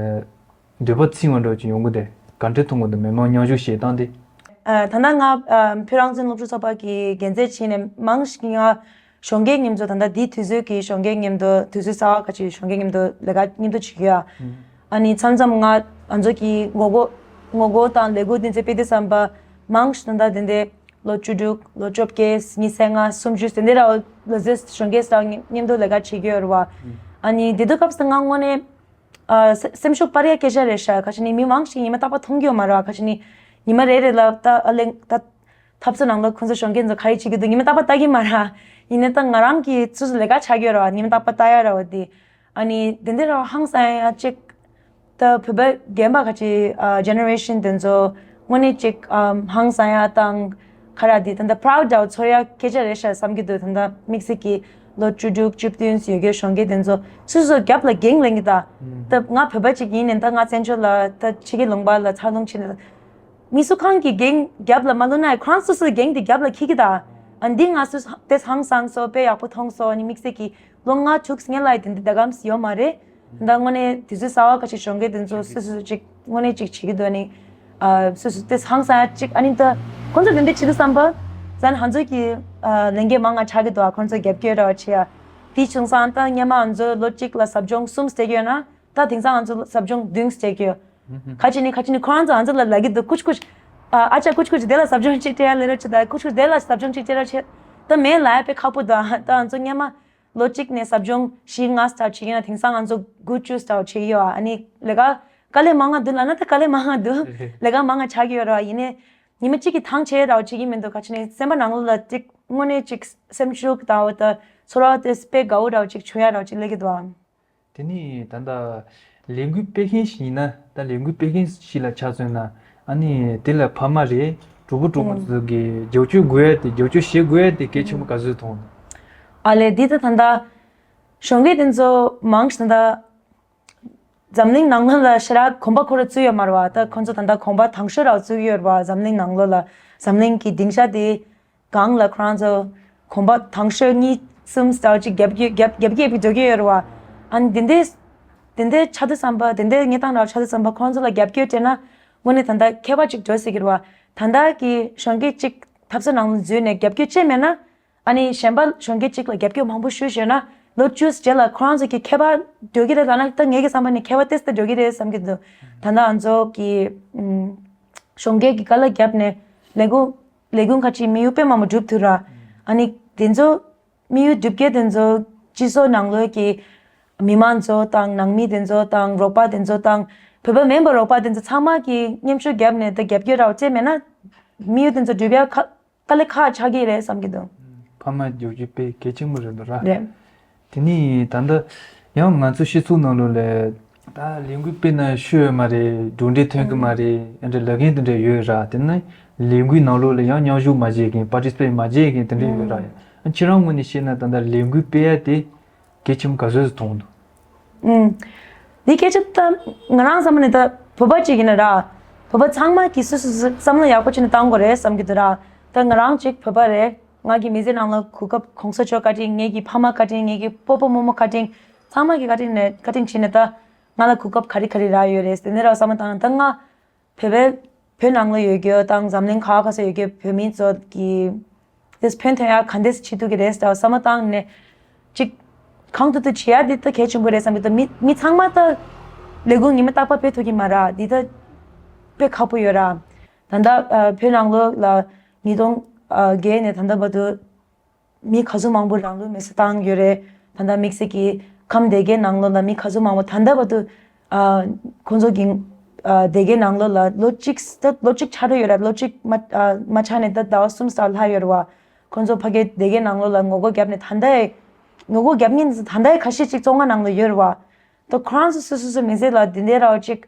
འདོད་པ་ཚིམ་པ་འདྲ་ཅིག་ཡོང་གི་འདུག་ག་འདྲས་མཐོང་གི་འདུག་མི་མང་མཉམ་ཞུགས་བྱེད་སྟངས་དེ། ད་ལྟ་ང་བོད་རང་བཙན་སློབ་ཕྲུག་ཚོགས་པ་གི་འགན་འཛིན་བྱས་ནས་མང་ཞིག་ང་གཞོན་སྐྱེས་མཉམ་དུ་ད་ལྟ་འདིའི་དུས་ཚོད་ཀྱི་གཞོན་སྐྱེས་མཉམ་དུ་དུས་ཚོད་གསར་པ་ཁ་ཅིག་གཞོན་སྐྱེས་མཉམ་དུ་ལས་ཀ་མཉམ་དུ་བྱེད་ཀྱི་ཡོད། ཨ་ནི་མཚམས་མཚམས་ང་ང་ཚོ་གི་ངོ་རྒོལ་ངོ་རྒོལ་དང་ལས་འགུལ་འདི་ཚོ་སྤེལ་དུས་ཙམ་པ་མང་ཞིག་ད་ལྟ་འདི་འདྲའི་ ལོ་བཅུ་དྲུག་ལོ་བཅོ་བརྒྱད། ཉི་ཤུ་ལྔ། སུམ་ཅུ་དེ་འདྲ་ར་ལ་ཟེར་གཞོན་སྐྱེས་དང་མཉམ་དུ་ལས་ཀ་བྱེད་ཀྱི་ཡོད་རེད་བ། ཨ་ནི་དེ་དུས་སྐབས་སུ་ང་དངོས་གནས་ཨ་སེ་སེམས་ཤུགས་སྤར་ཡ་སྐད་ཆ་རེད་ཤག་ག་ཅི་ནི་མི་མང་ཞིག་ཉི་མ་རྟག་པར་མཐོང་གི་ཡོད་མ་རེད་བ། ག་ཅི་ནི་ཉི་མ་རེ་རེ་ལ་ད་ཨ་ལེ་ད་འཐབ་རྩོད་ནང་ལ་ཁོང་ཚོ་གཞོན་སྐྱེས་ཚོ་ག་རེ་བྱེད་ཀྱི་འདུག་ཉི་མ་རྟག་པར་ལྟ་གི་མ་རེད། ཡིན་ནའི་ད་ང་རང་གིས་སོ་སོ་ལས་ཀ་བྱ་གི་ཡོད་རེད་བ། ཉི་མ་རྟག་པར་ལྟ་ཡ་རེད་བ། དེ་ཨ་ནི་དེ་འདྲ་ར་ཧང་སང་ཡ་གཅིག་ད་བོད་པ་རྒན་པ་ཁ་ཅིག་ཨ་ཇེ་ནེ་རེ་ཤན་དེ་ཚོ་དངོས་གནས་ཅིག་ཨམ་ཧང་སང་ཡ་དང་ཁ་ར་དེ་ད་ལྟ་པ་རའུ་ཌི་ཚོར་ཡ་སྐད་ཆ་རེད་ཤག་བསམ་གྱི་འདུག་ད་ལྟ་དམིགས་བསལ་གྱི་ལོ་བཅུ་དྲུག་བཅུ་བདུན་ཡོད་རྒྱུ་གཞོན་སྐྱེས་དེ་ཚོ་སོ་སོ་རྒྱབ་ལ་འགེངས་ལེན་གྱི་ད། ད་ང་བོད་པ་ཅིག་ཡིན་ནའི་ད་ང་བཙན་བྱོལ་ལ་ད་ཕྱི་རྒྱལ་ལུང་པ་ལ་འཚར་ལོངས་ཕྱིན་ནས། མི་སུ་གང་གིས་འགེངས་རྒྱབ་ལ་མ་བླུགས་ན་ཁོ་རང་སོ་སོས་འགེངས་དེ་རྒྱབ་ལ་འཁྱེར་གྱི་ད། ཨ་འདི་ང་སོ་སོ་དེ་ཧང་སང་སོང་། དཔེ་ཡག་པོ་མཐོང་སོང་། ཨ་ནི་དམིགས་བསལ་གྱི་ལོ་ལྔ་དྲུག་སྔོན་ལ་དེ་འདྲ་གམ་ཡོད་མ་རེད། ད་དངོས་གནས་དུས་ཚོད་གསར་པ་ཁ་ཅིག་གཞོན་སྐྱེས་དེ་ཚོ་སོ་སོ་ཅིག་དངོས་གནས་ཅིག་བྱེད་ཀྱི་འདུག་ཨ་ནི་ཨ་སོ་སོ་དེ་ཧང་སང་ཡ་ཅིག་ཨ་ནི་ད་ཁོང་ཚོ་དེ་འདྲ་བྱེད་དུས་བསམ་པ་ཙན་ཧང་ཚོ་གི་ཨ་ལས་འགན་མང་ང་ཆགས་ཀྱི་འདུག་ཨ་ཁོང་ཚོ་རྒྱབ་སྐྱོར་ར་བ་བྱེད་ཡ། དེ་བྱུང་སང་ད་སྔོན་མ་ང་ཚོ་ལོ་གཅིག་ལ་ཟབ་སྦྱོང་གསུམ་སྤྲད་ཀྱི་ཡོད་ན། ད་དེང་སང་ང་ཚོ་ཟབ་སྦྱོང་བདུན་སྤྲད་ཀྱི་ཡོད། ཁ་ཅིག་ནི་ཁ་ཅིག་ནི་ཁོ་རང་ཚོ་ང་ཚོ་ལ་ལབ་ཀྱི་འདུག་ཀུ་ཆུ་ཀུ་ཆུ། ཨ་ཨ་ཅག་ཀུ་ཆུ་ཀུ་ཆུ་དེ་ལ་ཟབ་སྦྱོང་ཅིག་སྤྲད་ཡ་ལེ་རོ་ཆེ། ད་ཀུ་ཆུ་ཀུ་ཆུ་དེ་ལ་ཟབ་སྦྱོང་ཅིག་སྤྲད་ར་ཆེ། ད་མེད་ལབ་ཡ་དཔེ་ཁག་པོ་འདུག་ད་ང་ཚོ་སྔོན་མ་ལོ་གཅིག་ནས་ཟབ་སྦྱོང་བཞི་ལྔ་སྟར་བྱེད་ཀྱི་ཡོད་ན་དེང་སང་ང་ཚོ་དགུ་བཅུ་སྟར་བྱེད་ཀྱི་ཡོད། ཨ་ནི་ལས་ཀ་དཀའ་ལས་མང་ང་འདུག་ལབ་ན་ད་དཀའ་ལས་མང་ང་འདུག་ལས་ཀ་མང་ང་ཆགས་ཀྱི་ཡོད་ར། ཡིན་ནའི་ཉི་མ་གཅིག་གི་ཐང་ཆད་ར་བ་བྱེད་ཀྱི་མི་འདུག་ཁ་ཅིག་ནི་སེམས་པ་ནང་ལོགས་ལ་ཅིག་དངོས་གནས་ཅིག་སེམས་ཤུགས་དང་འོ་ད་ཚོར་བ་དེ་དཔེ་དགའ་བོ་ར་བ་ཅིག་བྱུང་ཡ་ར་བ་ཅིག་སླེབས་ཀྱི་འདུག་ཨ། དེ་ནི་ད་ལྟ་ལས་འགུལ་སྤེལ་མཁན་ཞིག་ཡིན་ན། ད་ལས་འགུལ་སྤེལ་མཁན་ཞིག་ལ་ཆ་མཚོན་ན། ཨ་ནི་དེ་ལ་ཕ་མ་རེད། གྲོགས་པོ་གྲོགས་མོ་ཚོ་གིས་རྒྱབ་སྐྱོར་དགོས་ཡ་དེ། རྒྱབ་སྐྱོར་བྱེད་དགོས་ཡ་དེ་གལ་ཆེན་པོ་ག་ཚོད་མཐོང་ན། ཨ་ལས་འདི་ད་ད་ལྟ་གཞོན་སྐྱེས་དེ་ཚོ་མང་ཞིག་ད་ལྟ་འཛམ་གླིང་ནང་ལོགས་ལ་ཞེ་དྲག་གོམ་པ་ཁོ་རང་བཙུགས་ཡོད་མ་རེད་བ། ད་ཁོ་ཚོ་ད་ལྟ་གོམ་པ་དང་ཤོས་ར་བཙུགས་ཡོད་རེད་བ། འཛམ་གླིང་ནང་ལོགས་ལ་འཛམ་གླིང་གི་སྡིངས་ཆ་དེ་སྒང་ལ་ཁོ་རང་ཚོ་གོམ་པ་དང་ཤོས་གཉིས་གསུམ་ཙམ་ཅིག་རྒྱབ་ཀྱི་རྒྱབ་རྒྱབ་ཀྱི་འགྲོ་གི་ཡོད་རེད་བ། ཨ་ནི་དེ་འདྲའི་དེ་འདྲའི་ཆགས་དུས་བསམ་པ། དེ་འདྲའི་གནས་སྟངས་ར་ཆགས་དུས་བསམ་པ་ཁོ་རང་ཚོ་ལ་རྒྱབ་སྐྱོར་སྤྲད་ན་དངོས་གནས་ད་ལྟ་ཁྱད་པར་ཅིག་འགྲོ་སྲིད་ཀྱི་རེད་བ། ད་ལྟ་གི་གཞོན་སྐྱེས་ཅིག་འཐབ་རྩོད་ནང་འཛུལ་ནས་རྒྱབ་སྐྱོར་བྱས་མེད་ན། ཨ་ནི་གཞན་པ་གཞོན་སྐྱེས་གཅིག་ལ་རྒྱབ་སྐྱོར་མང་པོ་ཞུས་ཞུས་ན་ལོ་བཅུ་རྗེས་ལ་ཁོ་རང་ཚོ་གི་ཁྱད་པར་འགྲོ་གི་རེད་ལབ་ན། ད་ངེད་ཀྱི་བསམ་པ་ནི་ཁྱད་པར་ཏོག་ཙམ་འགྲོ་གི་རེད་བསམ་གྱི་འདུག་ད་ལྟ་ང་ཚོ་གི་ཨུམ་གཞོན་སྐྱེས་ཀྱི་བཀའ་སློབ་བརྒྱབ་ནས་ལས་འགུལ་ལས་འགུལ་ཁ་ཅིག་དམིགས་ཡུལ་དཔེ་མང་པོ་འགྲུབ་ཐུབ་ར། ཨ་ནི་དེ་ཚོ་དམིགས་ཡུལ་འགྲུབ་མཁན་དེ་ཚོ་སྤྱི་ཚོགས་ནང་ལོགས་ཀྱི་མི་མང་ཚོ་དང་ནང་མི་དེ་ཚོ་དང་རོགས་པ་དེ་ཚོ་དང་བོད་པ་མིན་པ་རོགས་པ་དེ་ཚོ་ཚང་མ་གི་མཉམ་ཞུགས་བརྒྱབ་ནས་ད་རྒྱབ་སྐྱོར་ར་བ་བྱས་མེད་ན་དམིགས་ཡུལ་དེ་ཚོ་འགྲུབ་ཡ་ཁ་དཀའ་ལས་ཁག་ཆགས་ཀྱི་རེད་བསམ་གྱི་འདུག་ཕ་མ་རྒྱབ་སྐྱོར་དཔེ་གལ་ཆེན་པོ་རེད་འདུག་ར། རེད། དེ་ནས་ད་ལྟ་ཡང་ང་ཚོ་སྤྱི་ཚོགས་ནང་ལོགས་ལ་ད་ལས་འགུལ་སྤེལ་ན་ཤོད་ཡོད་མ་རེད། གྲུབ་འབྲས་ཐོན་གི་མ་རེད། ཨ་འདྲ་ལབ་མཁན་དེ་འདྲ་ཡོད་ར། དེ་ནས་ལས་འགུལ་ནང་ལོགས་ལ་ཡང་མཉམ་ཞུགས་མ་བྱེད་མཁན། པར་ཊི་སི་པེཊ་མ་བྱེད་མཁན་དེ་འདྲ་ཡོད་ར། ཁྱེད་རང་ངོས་ནས་བཤད་ན་ད་ལྟ་ལས་འགུལ་སྤེལ་ཡ་དེ་གལ་ཆེན་པོ་ག་ཚོད་ཙམ་མཐོང་འདུག་ཨུམ། འདི་སྐད་ཆ་ད་ང་རང་བསམ་པ་ནས་ད་བོད་པ་གཅིག་ཡིན་ན་ར། བོད་པ་ཚང་མ་གིས་སོ་སོ་སོ་བསམ་བློ་ཡག་པོ་བྱས་ནས་བཏང་དགོས་རེད་བསམ་གྱི་འདུག་ར། ད་ང་རང་གཅིག་བོད་པ་རེད། ང་གི་མི་ཚེ་ནང་ལ་གོ་སྐབས་གོང་ས་མཆོག་བཀའ་དྲིན། ངེད་ཀྱི་ཕ་མ་བཀའ་དྲིན། ངེད་ཀྱི་སྤོ་བོ་རྨོ་མོ་བཀའ་དྲིན། ཚང་མ་གི་བཀའ་དྲིན་ནས་བཀའ་དྲིན་བྱས་ནས་ད་ང་ལ་གོ་སྐབས་ག་རེ་ག་རེ་རག་ཡོད་རེད་དེ་འདྲ་ར་བསམ་བློ་བཏང་ན། ད་ང་བོད་པའི་བོད་ནང་ལ་ཡོད་རྒྱུ་དང་འཛམ་གླིང་ག་བ་ག་ས་ཡོད་རྒྱུ་བོད་མི་ཚོ་གི་དེས་ཕན་ཐོགས་ཡ་ག་འདྲས་བྱེད་ཐུབ་ཀྱི་རེད་ཟེར་བསམ་བློ་བཏང་ནས་ཅིག་གང་ཐུབ་ཐུབ་བྱེད་ཡ་དེ་ད་གལ་ཆེན་པོ་རེད་བསམ་གྱི་འདུག་མི་མི་ཚང་མ་ད་ལས་འགུལ་ཉི་མ་རྟག་པར་སྤེལ་ཐུབ་ཀྱི་མ་རེད། འདི་ད་དཔེ་ཁག་པོ་ཡོད་ར། ད་ལྟ་ཨ་བོད་ནང་ལོགས་ལ་ཉིས་སྟོང་ཨ་བརྒྱད་ནས་ད་ལྟ་བར་དུ་མི་ག་ཚོད་མང་པོ་རང་ལུས་མེར་སྲེག་བཏང་ཡོད་རེད། ད་ལྟ་དམིགས་བསལ་གྱི་ཁམས་སྡེ་དགེ་ནང་ལོགས་ལ་མི་ག་ཚོད་མང་པོ་ད་ལྟ་བར་དུ་ཨ་ཁོང་ཚོ་གི་ཨ་སྡེ་དགེ་ནང་ལོགས་ལ་ལོ་གཅིག་ད་ལོ་གཅིག་ཆགས་འགྲོ་ཡོད་རེད། ལོ་གཅིག་མ་ཨ་མ་ཆགས་ནས་ད་ཟླ་བ་གསུམ་ཙམ་ལྷག་ཡོད་རེད་བ། ཁོང་ཚོ་ཕ་གི་སྡེ་དགེ་ནང་ལོགས་ལ་ངོ་རྒོལ་བརྒྱབ་ནས་ད་ལྟ་ངོ་རྒོལ་བརྒྱབ་མཁན་ད་ལྟ་ཁ་ཤས་ཅིག་བཙོན་ཁང་ནང་ལ་ཡོད་རེད་བ། ད་ཁོ་རང་ཚོ་སོ་སོ་སོ་མི་ཚེ་ལ་འདི་འདྲའི་ར་བ་ཅིག་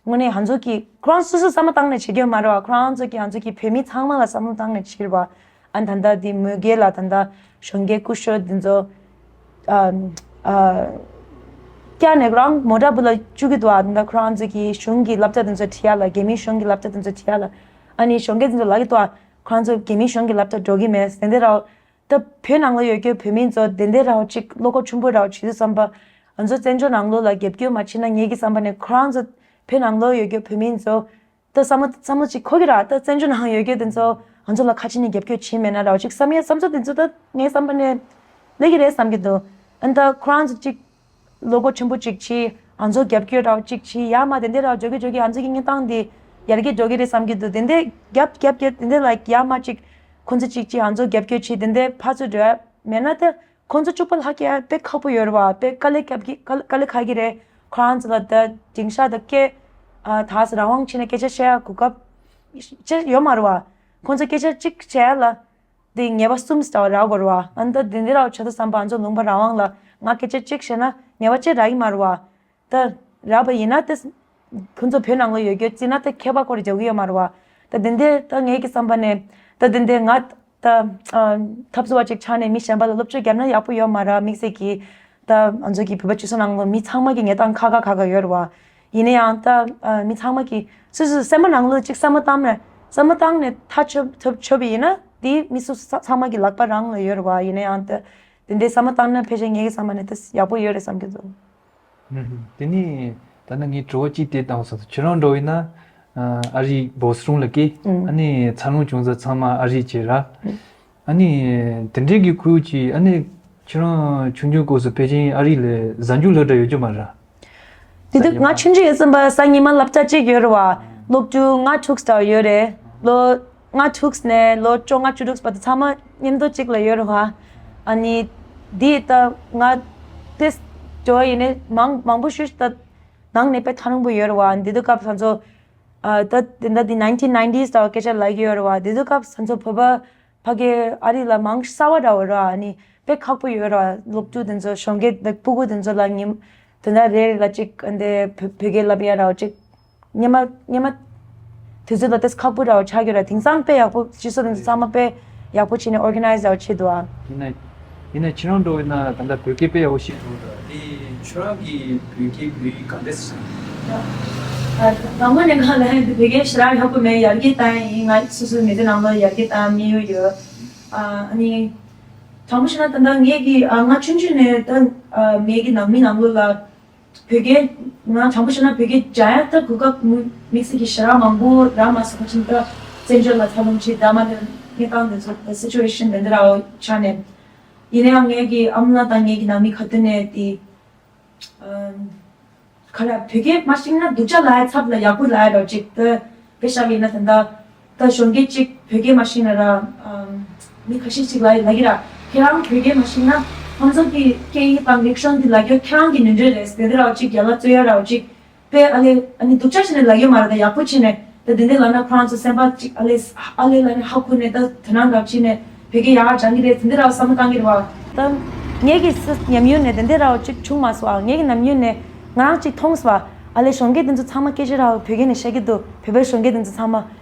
དངོས་གནས་ང་ཚོ་གི་ཁོ་རང་སོ་སོ་བསམ་བློ་བཏང་ནས་བྱེད་རྒྱུ་མ་རེད་བ། ཁོ་རང་ཚོ་གི་ང་ཚོ་གི་བོད་མི་ཚང་མ་ལ་བསམ་བློ་བཏང་ནས་བྱེད་རེད་བ། ཨ་ད་ལྟ་འདི་མུ་གེ་ལ་ད་ལྟ་གཞོན་སྐྱེས་སྐུ་ཞབས་འདི་ཚོ་ཨ་ཨ་བཀྱག་ནས་རང་མོ་ཊ་སྦུག་ལ་བཅུག་གི་འདུག་ཨ་ད་ལྟ་ཁོ་རང་ཚོ་གི་གཞུང་གི་སློབ་གྲྭ་འདི་ཚོ་ཁྲིད་ཡ་ལ་རྒྱ་མིའི་གཞུང་གི་སློབ་གྲྭ་འདི་ཚོ་ཁྲིད་ཡ་ལ་ཨ་ནི་གཞོན་སྐྱེས་འདི་ཚོ་ལབ་ཀྱི་འདུག་ཨ་ཁོ་རང་ཚོ་རྒྱ་མིའི་གཞུང་གི་སློབ་གྲྭ་འགྲོ་གི་མེད་དེ་འདྲ་ར་བ། ད་བོད་ནང་ལ་ཡོད་རྒྱུ་བོད་མི་ཚོ་དེ་འདྲའི་ར་བ་ཅིག་བློ་ཁོག་ཆུང་པོ་ར་བ་བྱེད་དུས་བསམ་པ། ང་ཚོ་བཙན་བྱོལ་ནང་ལོགས་ལ་རྒྱབ་སྐྱོར་མ་བྱེད་ན་ངེད་ཀྱི་བསམ་པ་ནས་ཁོ་རང་ཚོ་བོད་ནང་ལོགས་ཡོད་རྒྱུ་བོད་མི་ཚོ་ད་བསམ་བློ་བསམ་བློ་ཅིག་འཁོར་གི་ར། ད་བཙན་བྱོལ་ནང་ཡོད་རྒྱུ་དེ་ཚོ་ང་ཚོ་ལ་ཁ་ཅིག་ནས་རྒྱབ་སྐྱོར་བྱེད་མེད་ན་ར་བ་ཅིག་བསམ་ཡ་བསམ་ཚུལ་དེ་ཚོ་ད་ངའི་བསམ་པ་ནས་སླེབས་ཀྱི་རེད་བསམ་གྱི་འདུག་ཨ་ནི་ད་ཁོ་རང་ཚོ་ཅིག་བློ་ཁོག་ཆེན་པོ་ཅིག་བྱེད། ང་ཚོ་རྒྱབ་སྐྱོར་ར་བ་ཅིག་བྱེད། ཡར་མར་དེ་འདྲའི་ར་བ་འགྲོ་གི་འགྲོ་གི་ང་ཚོ་གི་གནས་སྟངས་འདི་ཡར་རྒྱས་འགྲོ་གི་རེད་བསམ་གྱི་འདུག་དེ་འདྲའི་རྒྱབ་རྒྱབ་རྒྱབ་དེ་འདྲའི་ལ་ཡར་མར་ཅིག་ ཁོང་ཚོ་གཅིག་གཅིག་ང་ཚོ་རྒྱབ་སྐྱོར་བྱེད་དེ་འདྲའི་ཕར་ཚུར་འགྲོ་ཡ་མེད་ན་ད་ཁོང་ཚོ་གཅིག་པ་ལྷག་ཡ་དཔེ་ཁག་པོ་ཡོད་རེད་བ། དཔེ་དཀའ་ལས་རྒྱབ་ཀྱི་དཀའ་ལས་དཀའ་ལས་ཁག་གི་རེད། ཁོ་རང་ཚོ་ལ་ད་སྡིངས་ཆ་དང་སྐད་ཨ་ད་རང་དབང་བྱས་ནས་སྐད་ཆ་བཤད་ཡ་གོ་སྐབས་ཅི་ཡོད་མ་རེད་བ། ཁོང་ཚོ་སྐད་ཆ་གཅིག་བཤད་ཡ་ལ་དེ་ངེས་པ་གསུམ་ལྟ་བུ་རག་དགོས་རེད་བ། ཨ་ནི་ད་དེ་འདྲ་རག་བྱེད་དུས་ཙམ་པ་ང་ཚོ་ལུང་པ་རང་དབང་ལ་ང་སྐད་ཆ་གཅིག་བཤད་ན་ངེས་པ་ཅི་རག་གི་མ་རེད་བ། ད་རག་པ་ཡིན་ན་ད་ཁོང་ཚོ་བོད་ནང་ལ་ཡོད་རྒྱུ་བརྩིས་ན་ད་ཁྱད་པར་ཁོ་རེ་རྒྱག་གི་ཡོད་མ་རེད་བ། ད་དེ་འདྲ་ད་ངེད་ཀྱི་བསམ་པ་ནས་ད་དེ་འདྲ་ང་ད་ཨ་འཐབ་རྩོད་པ་ཅིག་ཆགས་ནས་མི་གཞན་པ་ལ་སློབ་བྱོལ་བརྒྱབ་ན་ཡག་པོ་ཡོད་མ་རེད། དམིགས་བསལ་གྱིས་ད་ང་ཚོ་གི་བོད་པ་སྤྱི་ཚོགས་ནང་ལ་མི་ཚང་མ་གི་གནས་སྟངས་ཁག་ཁག་ཁག་ཁག་ཡོད་རེད་བ། ཡིན་ན་ཡང་ད་ཨ་མི་ཚང་མ་གི་སོ་སོའི་སེམས་པ་ནང་ལ་ཅིག་བསམ་བློ་བཏང་ནས་བསམ་བློ་བཏང་ནས་ཐག་ཆོད་ཐོབ་ཆོད་པ་ཡིན་ན་དེ་མི་སོ་སོ་ཚང་མ་གི་ལག་པ་རང་ལ་ཡོད་རེད་བ། ཡིན་ན་ཡང་ད་དེ་འདྲའི་བསམ་བློ་བཏང་ན་ཕལ་ཆེར་ངེད་ཀྱི་བསམ་པ་ནས་ད་ཡག་པོ་ཡོད་རེད་བསམ་གྱི་འདུག། ཨུམ། དེ་ནས་ད་ནི་ངས་དྲི་བ་གཅིག་དེ་བཏང་སོང་། ཁྱེད་རང་འདྲ་བོ་ཡིན་ན་ཨ་རི་བོ་སི་ཊོན་ལ་སྐྱེས། ཨུམ། ཨ་ནི་འཚར་ལོངས་བྱུང་ས་ཚང་མ་ཨ་རི་བྱས་ར། ཨུམ། ཨ་ནི་དེ་འདྲའི་གི་ཁུལ་གྱི་ཨ་ནི་ཁྱེད་རང་ཆུང་ཆུང་སྐབས་སུ་ཕལ་ཆེར་ཨ་རི་ལ་གཟའ་མཇུག་སླེབས་གྲབས་ཡོད་རྒྱུ་མ་རེད། དེ་དུས་ང་ཆུང་ཆུང་ཡིན་ཙམ་པ་གཟའ་ཉི་མ་སློབ་གྲྭ་གཅིག་ཡོད་རེད་བ། སློབ་ཕྲུག་ལྔ་དྲུག་ཙམ་ཡོད་རེད། ལོ་ལྔ་དྲུག་ནས་ལོ་བཅོ་ལྔ་བཅུ་དྲུག་བར་དུ་ཚང་མ་མཉམ་དུ་གཅིག་ལ་ཡོད་རེད་བ། ཨ་ནི་དེ་ད་ང་དེ་འགྲོ་ཡིན་ནས་མང་མང་པོ་ཞིག་ད་ནང་ནས་དཔེ་ཐག་རིང་པོ་ཡོད་རེད་བ། དེ་དུས་སྐབས་ང་ཚོ་ཨ་ད་དེ་འདྲ་དེ་nineteen nineties ལ་སྐད་ཆ་ལབ་ཀྱི་ཡོད་རེད་བ། དེ་དུས་སྐབས་ང་ཚོ་བོད་པ་ཕ་གི་ཨ་རི་ལ་མང་གསར་བ་འདྲ་བོ་ར། ཨ་ནི་དཔེ་ཁག་པོ་ཡོད་ར། སློབ་ཕྲུག་དེ་ཚོ་གཞོན་སྐྱེས་དང་སྤུ་གུ་དེ་ཚོ་ལ་ཉིན་དེ་འདྲ་རེ་རེ་ལ་ཅིག་འདི་བོད་བོད་སྐད་ལབ་ཡ་ར་ཅིག་སྔོན་མ་སྔོན་མ་དུས་ཚོད་ལ་ཏོག་ཙམ་ཁག་པོ་འདྲ་བོ་ཆགས་ཀྱི་ར། དེང་སང་དཔེ་ཡག་པོ་སྤྱི་ཚོགས་དེ་ཚོ་ཚང་མ་དཔེ་ཡག་པོ་བྱས་ནས་ཨོར་ག་ནའི་ཛི་འདྲ་བོ་བྱེད་འདུག་ཨ། ཡིན་ན་ཡིན་ན་ཁྱེད་རང་འདྲ་བོ་ཡིན་ན་ད་ལྟ་བོད་སྐད་དཔེ་ཡག་པོ་ཤེས་འདུག་ཨ། དེ་ཁྱེད་རང་གིས་བོད་སྐད་བོད་ཡིག་ག་འདྲས་ཤེས། ཨ། དང་པོ་ནས་ང་ལ་བོད་སྐད་ཞེ་དྲག་ཡག་པོ་མེད། ཡར་རྒྱས་བཏང་ཡིན། ང་སོ་སོའི་མི་ཚེ་ནང་ལ་ཡར་རྒྱས་བཏང་མི་ཡོད་ཡོད། ཨ་ནི་དྲང་པོ་བཤད་ན་ད་ལྟ་ངེད་ཀྱི་ཨ་ང་ཆུང་ཆུང་ནས་ད་ཨ་ངེད་ཀྱི་ནང་མི་ནང་ལོགས་ལ་བོད་སྐད་ང་དྲང་པོ་བཤད་ན་བོད་སྐད་སྦྱང་ཡ་ད་གོ་སྐབས་དམིགས་བསལ་གྱི་ཞེ་དྲག་མང་པོ་རག་མ་སོང་། ཕྱིན་ད་བཙན་བྱོལ་ལ་འཚར་ལོངས་བྱས་ད་མ་ནས་གནས་སྟངས་དེ་ཚོ་ད་སི་ཅུ་ཨེ་ཤན་དེ་འདྲ་ཆགས་ནས། ཡིན་ན་ཡང་ངེད་ཀྱི་ཨ་མ་ལགས་དང་ངེད་ཀྱི་ནང་མི་ག་དུས་ནས་དེ་ཨ་ག་རེ་བོད་སྐད་མ་ཤེས་ན་སྡུག་ཅག་ལབ་ཡ་ཚབ་ལ་ཡག་པོ་ལབ་ཡ་རོ་ཅིག་ཏུ་དཔེ་བཞག་ཡིན་ན་ད་ལྟ་ད་གཞོན་སྐྱེས་ཅིག་བོད་སྐད་མ་ཤེས་ན་ར་ཨ་མི་ཁ་ཤས་ཅིག་ལ་ལབ་ཀྱི་ར། ཁྱེད་རང་བོད་སྐད་མ་ཤེས་ན་ཁོང་ཚོ་གི་སྐད་ཡིག་དང་རིག་གཞུང་འདི་ལབ་རྒྱུ་ཁྱེད་རང་གི་ནོར་འཁྲུལ་རེད། དེ་འདྲ་ར་ཅིག་རྒྱ་ལ་རྩོད་ཡ་ར་ཅིག་དཔེ་ཨ་ལེ་ཨ་ནི་སྡུག་ཅག་བྱས་ནས་ལབ་ཡོད་མ་རེད། ད་ཡག་པོ་བྱས་ནས་ད་དེ་འདྲ་ལབ་ན་ཁོ་རང་ཚོ་སེམས་པ་ཅིག་ཨ་ལེ་ཨ་ལེ་ལབ་ནས་ཧ་གོ་ནས་ད་དོ་སྣང་འདྲ་བྱས་ནས་བོད་སྐད་ཡག་སྦྱང་གི་རེད། དེ་འདྲ་ར་བསམ་བློ་བཏང་གི་རེད་བ། ད་ངེད་ཀྱི་སི་ཉམས་མྱོང་ནས་དེ་འདྲ་ར་ཅིག་བྱུང་མ་སོང་ཨ། ངེད་ཀྱི་ཉམས་མྱོང་ནས་ང་རང་ཅིག་མཐོང་སོང་ཨ། ཨ་ལེ་གཞོན་སྐྱེས་དེ་ཚོ་ཚང་མ་སྐད་ཆ་ར་བོད་སྐད་ནས་བཤད་ཀྱི་འདུག་བོད་པའི་གཞོན་སྐྱེས་དེ་ཚོ་ཚང་མ།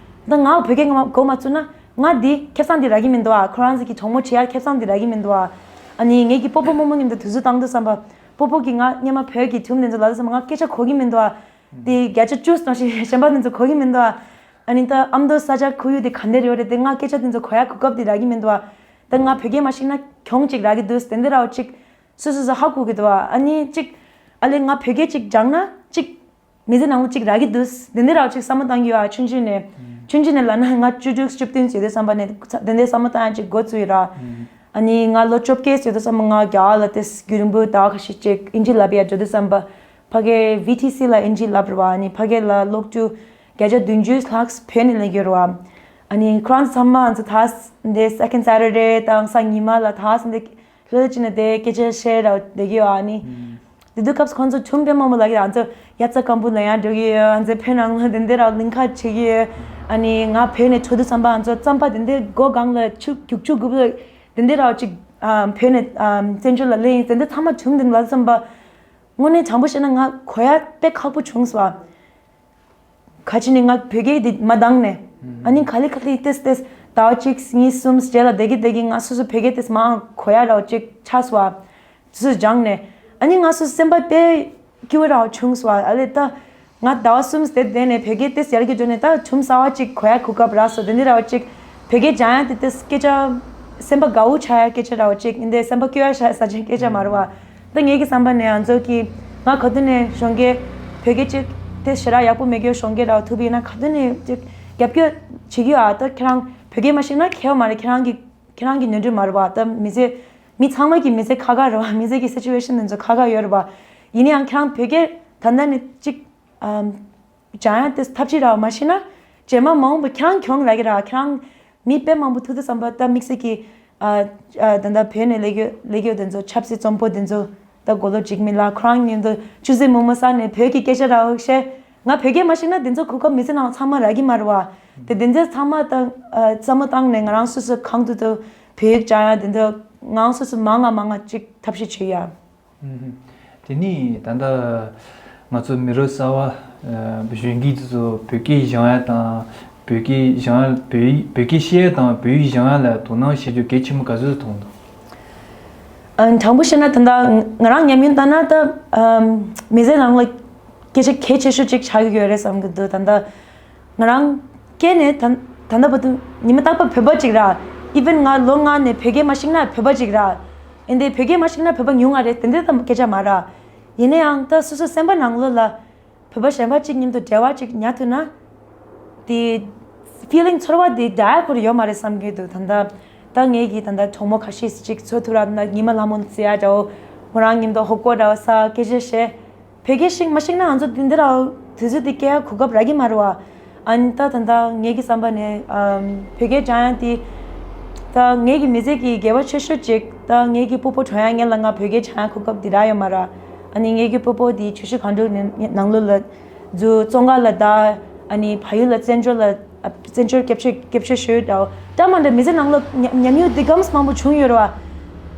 ད་ང་བོད་སྐད་ངོ་མ་གོ་མ་བཅུག་ན་ང་འདི་ཁེ་བཟང་འདི་རག་གི་མི་འདུག་ཨ། ཁོ་རང་ཚོ་གི་གྲོགས་མོ་བྱེད་ཡ་ཁེ་བཟང་འདི་རག་གི་མི་འདུག་ཨ། ཨ་ནི་ངེད་ཀྱི་སྤོ་བོ་རྨོ་མོ་མཉམ་དུ་དུས་ཚོད་བཏང་དུས་ཙམ་པ། སྤོ་བོ་གིས་ང་སྔོན་མ་བོད་ཀྱི་ཐུམ་དེ་ཚོ་ལབ་དུས་ཙམ་པ་ང་སྐད་ཆ་གོ་གི་མི་འདུག་ཨ། དེ་བརྒྱ་ཆ་བཅུ་ཙམ་ཞིག་གཞན་པ་དེ་ཚོ་གོ་གི་མི་འདུག་ཨ། ཨ་ནི་ད་ཨ་མདོ་ས་ཆ་ཁོར་ཡུག་དེ་ག་འདྲ་རེད་རེད་དེ་ང་སྐད་ཆ་དེ་ཚོ་གོ་ཡ་གོ་སྐབས་དེ་རག་གི་མི་འདུག་ཨ། ད་ང་བོད་སྐད་མ་ཤེས་ན་གྱོང་ཅིག་རག་གི་འདུག་དེ་འདྲ་ར་ཅིག་སོ་སོ་སོ་ཧ་གོ་གི་འདུག་ཨ། ཨ་ནི་ཅིག་ཨ་ལེ་ང་བོད་སྐད་ཅིག་སྦྱང་ན་ཅིག་མི་ཚེ་ནང་ལ་ཅིག་རག་གི་འདུག་དེ་འདྲ་ར་ཅིག་བསམ་བློ་བཏང་གི་ཡོད་ཨ། ཆུང་ཆུང་ནས་ཆུང་ཆུང་ནས་ལབ་ན་ང་བཅུ་དྲུག་བཅུ་བདུན་ཡོད་དུས་ཙམ་པ་ནས་དེ་འདྲའི་བསམ་བློ་བཏང་ཡ་ཅིག་འགོ་བཙུགས་ཡོད་ར། ཨ་ནི་ང་ལོ་བཅོ་བརྒྱད་ཡོད་དུས་ཙམ་པ་ང་རྒྱ་གར་ལ་དེ་རྒྱུན་རིང་པོ་ཟླ་བ་ཁ་ཤས་ཅིག་ཨིན་ཇི་ལབ་ཡ་འགྲོ་དུས་ཙམ་པ། ཕ་གི་ཝི་ཐི་སི་ལ་ཨིན་ཇི་ལབ་རེད་བ། ཨ་ནི་ཕ་གི་ལ་སློབ་ཕྲུག་བརྒྱ་ཆ་བདུན་ཅུ་ལྷག་བོད་ནས་སླེབས་ཡོད་རེད་བ། ཨ་ནི་ཁོ་རང་ཚང་མ་ང་ཚོ་ད་འདི་second Saturday དང་གཟའ་ཉི་མ་ལ་ད་འདི་ལྷོད་ཅིག་ནས་དེ་སྐད་ཆ་བཤད་ར་བསྡད་ཀྱི་ཡོད། ཨ་ནི་དེ་དུས་སྐབས་སུ་ཁོང་ཚོ་ཆུང་དཔེ་མང་པོ་ལབ་ཀྱི་ཡོད། ང་ཚོ་དབྱར་རྩྭ་དཀར་པོ་ལ་ཡང་འགྲོ་གི་ཡོད། ང་ཚོ་བོད་ནང་ལ་དེ་འདྲ་ར་གླིང་ཁ་བྱེད་ཀྱི་ཡོད། ཨ་ནི་ང་བོད་ནས་འགྲོ་དུས་ཙམ་པ་ང་ཚོ་རྩམ་པ་དེ་འདྲ་སྒོ་སྒང་ལ་ཆུ་རྒྱུག་ཆུ་རྒྱུག་དེ་འདྲ་ར་ཅིག་ཨ་བོད་ནས་ཨ་བཙན་བྱོལ་ལ་སླེབས་ཡིན། དེ་འདྲ་ཚང་མ་བྱུང་དེ་ལབ་ཙམ་པ། དངོས་གནས་དྲང་པོ་བཤད་ན་ང་གོ་ཡ་དཔེ་ཁག་པོ་བྱུང་སོང་བ། ག་ཅི་ནས་ང་བོད་སྐད་འདི་མ་འདང་ནས། ཨ་ནི་ག་ལེ་ག་ལེ་ཏེས་ཏེས་ཟླ་བ་གཅིག་གཉིས་གསུམ་རྗེས་ལ་བསྡད་ཀྱི་བསྡད་ཀྱི་ང་སོ་སོ་བོད་སྐད་ཏེས་མ་གོ་ཡ་ར་བ་ཅིག་ཆགས་སོང་བ། དུས་ཚོད་སྦྱངས་ནས། ཨ་ནི་ང་སོ་སོ་སེམས་པ་དཔེ་སྐྱིད་པོ་ར་བ་བྱུང་སོང་བ། ཨ་ལེ་ད། ང་ཟླ་བ་གསུམ་བསྡད་བསྡད་ནས་བོད་སྐད་ཏེས་ཡར་རྒྱས་འགྲོ་ནས་ད་ཁྲུམ་གསར་བ་ཅིག་གོ་ཡ་གོ་སྐབས་རག་སོང་། དེ་འདི་ར་བ་ཅིག་བོད་སྐད་སྦྱང་ཡ་དེ་ཏེས་སྐད་ཆ་སེམས་པ་དགའ་བོ་ཆགས་ཡ་སྐད་ཆ་ར་བ་ཅིག་ཡིན་ཏེ་སེམས་པ་སྐྱོ་ཡ་ཤ་ས་ཅིག་སྐད་ཆ་མ་རེད་བ། ད་ངེད་ཀྱི་བསམ་པ་ནས་ང་ཚོ་གི་ང་ག་དུས་ནས་གཞོན་སྐྱེས་བོད་སྐད་ཅིག་དེ་ཞེ་དྲག་ཡག་པོ་མེད་རྒྱུ་གཞོན་སྐྱེས་ར་བ་ཐུག་པ་ཡིན་ན་ག་དུས་ནས་ཅིག་རྒྱབ་སྐྱོར་བྱེད་ཀྱི་ཡོད་ཨ། ད་ཁྱེད་རང་བོད་སྐད་མ་ཤེས་ན་ཁྱད་པར་མ་རེད། ཁྱེད་རང་གི་ཁྱེད་རང་གི་ནོར་འཁྲུལ་མ་རེད་བ། ད་མི་ཚེ་མི་ཚང་མ་གི་མི་ཚེ་ཁག་ཁག་རེད་བ། མི་ཚེ་གི་སི་ཅུ་ཨེ་ཤན་དེ་ཚོ་ཁག་ཁག་ཡོད་རེད་བ། ཡིན་ན་ཡང་ཁྱེད་རང་བོད་སྐད་ད་ལྟ་ནས་ཅིག་སྦྱང་ཡ་དེ་ཐབས་ཤེས་ར་མ་ཤེས་ན་རྗེས་མ་མ་འོངས་པ་ཁྱེད་རང་གྱོང་རག་གི་ར། ཁྱེད་རང་ མི་དཔེ་མང་པོ་ཐུག་དུས་ཙམ་པ་ད་དམིགས་བསལ་གྱི་ཨ་ཨ་ད་ལྟ་བོད་ནས་སླེབས་ཡོད་སླེབས་ཡོད་དེ་ཚོ་ཆབ་སྲིད་རྩོམ་པོ་དེ་ཚོ་ད་མགོ་ལོག་འཇིགས་མེད་ལགས་ཁོ་རང་མཉམ་དུ་ཆུ་ཚོད་མུག་མ་ས་ནས་བོད་ཀྱི་སྐད་ཆ་ར་བཤད། ང་བོད་སྐད་མ་ཤེས་ན་དེ་ཚོ་གོ་སྐབས་མི་ཚེ་ནང་ཚང་མ་རག་གི་མ་རེད་བ། དེ་དེ་ཚོ་ཚང་མ་ད་ཨ་བསམ་བློ་བཏང་ནས་ང་རང་སོ་སོ་གང་ཐུབ་ཐུབ་བོད་ཡིག་སྦྱང་ཡ་དེ་ཚོ་ང་རང་སོ་སོ་མང་ང་མང་ང་ཅིག་ཐབས་ཤེས་བྱེད་ཡ། ཨུམ། དེ་ནི་ད་ལྟ་ང་ཚོ་མི་རབས་གསར་བ་ཨ་གཞོན་སྐྱེས་ཚོ་བོད་སྐད་སྦྱང་ཡ་དང་བོད་སྐད་སྦྱང་ཡ་བོད་ཡིག་བོད་སྐད་བཤད་ཡ་དང་བོད་ཡིག་སྦྱང་ཡ་ལ་དོ་སྣང་བྱེད་རྒྱུ་གལ་ཆེན་པོ་ག་ཚོད་མཐོང་འདུག་ཨ་དྲང་པོ་བཤད་ན་ད་ལྟ་ང་རང་ཉམས་མྱོང་ལྟར་ན་ད་ཨམ་མི་ཚེ་ནང་ལ་སྐད་ཆ་གལ་ཆེ་ཤོས་ཅིག་ཆགས་ཀྱི་ཡོད་རེད་བསམ་གྱི་འདུག་ད་ལྟ་ང་རང་སྐྱེས་ནས་ད་ད་ལྟ་བར་དུ་ཉི་མ་རྟག་པར་བོད་པ་ཅིག་ར། ཨི་ཝན་ང་ལོ་ལྔ་ནས་བོད་སྐད་མ་ཤེས་ན་བོད་པ་ཅིག་ར། ཨིན་དེ་བོད་སྐད་མ་ཤེས་ན་བོད་པ་ཉུང་ང་རེད་དེ་འདྲ་ཙམ་སྐད་ཆ་མ་ར། ཡིན་ན་ཡང་ད་སོ་སོ་སེམས་པ་ནང་ལོགས་ལ་བོད་པ་གཞན་པ་ཅིག་མཉམ་དུ་འབྲེལ་བ་ཅིག་ཉར་ཐུབ་ན། དེ་ཕི་ལིང་ཚོར་བ་དེ་འདྲ་ཁོར་ཡོད་མ་རེད་བསམ་གྱི་འདུག་ད་ལྟ་ད་ངེད་ཀྱི་ད་ལྟ་གྲོགས་མོ་ཁ་ཤས་ཅིག་ཚོ་ཐུ་ར་ན་ཉི་མ་ལྷ་མོ་ཟེར་ཡ་འདྲ་བོ་ཁོ་རང་མཉམ་དུ་ཧོ་ཀོ་འདྲ་བོ་ས་སྐད་ཆ་བཤད། བོད་སྐད་ཤེས་མ་ཤེས་ན་ང་ཚོ་འདི་འདི་ར་དུས་ཚོད་འདི་སྐྱེལ་གོ་སྐབས་རག་གི་མ་རེད་བ། ཨ་ནི་ད་ད་ལྟ་ངེད་ཀྱི་བསམ་པ་ནས་ཨམ་བོད་སྐད་སྦྱང་ཡ་དེ་ད་ངེད་ཀྱི་མི་ཚེ་གི་དགེ་བ་ཆེ་ཤོས་ཅིག་ད་ངེད་ཀྱི་སྤོ་བོ་གྲོངས་ཡ་སྔོན་ལ་ང་བོད་སྐད་སྦྱང་ཡ་གོ་སྐབས་འདི་རག་ཡོད་མ་རེད། ཨ་ནི་ངེད་ཀྱི་སྤོ་བོ་དེ་ཆུ་ཤུར་གངས་ལྗོངས་ནང་ལོགས་ལ་འཛུལ་བཙོན་ཁང་ལ་བསྡད། ཨ་ནི་ཕ་ཡུལ་ལ་བཙན་བྱོལ་ལ་བཙན་བྱོལ་སྐྱབས་བཅོལ་སྐྱབས་བཅོལ་ཞུས་འདྲ་བོ་འདྲ་མ་འདྲ་མི་ཚེ་ནང་ལ་ཉམས་ཉམས་མྱོང་འདི་གམ་མང་པོ་བྱུང་ཡོད་རེད་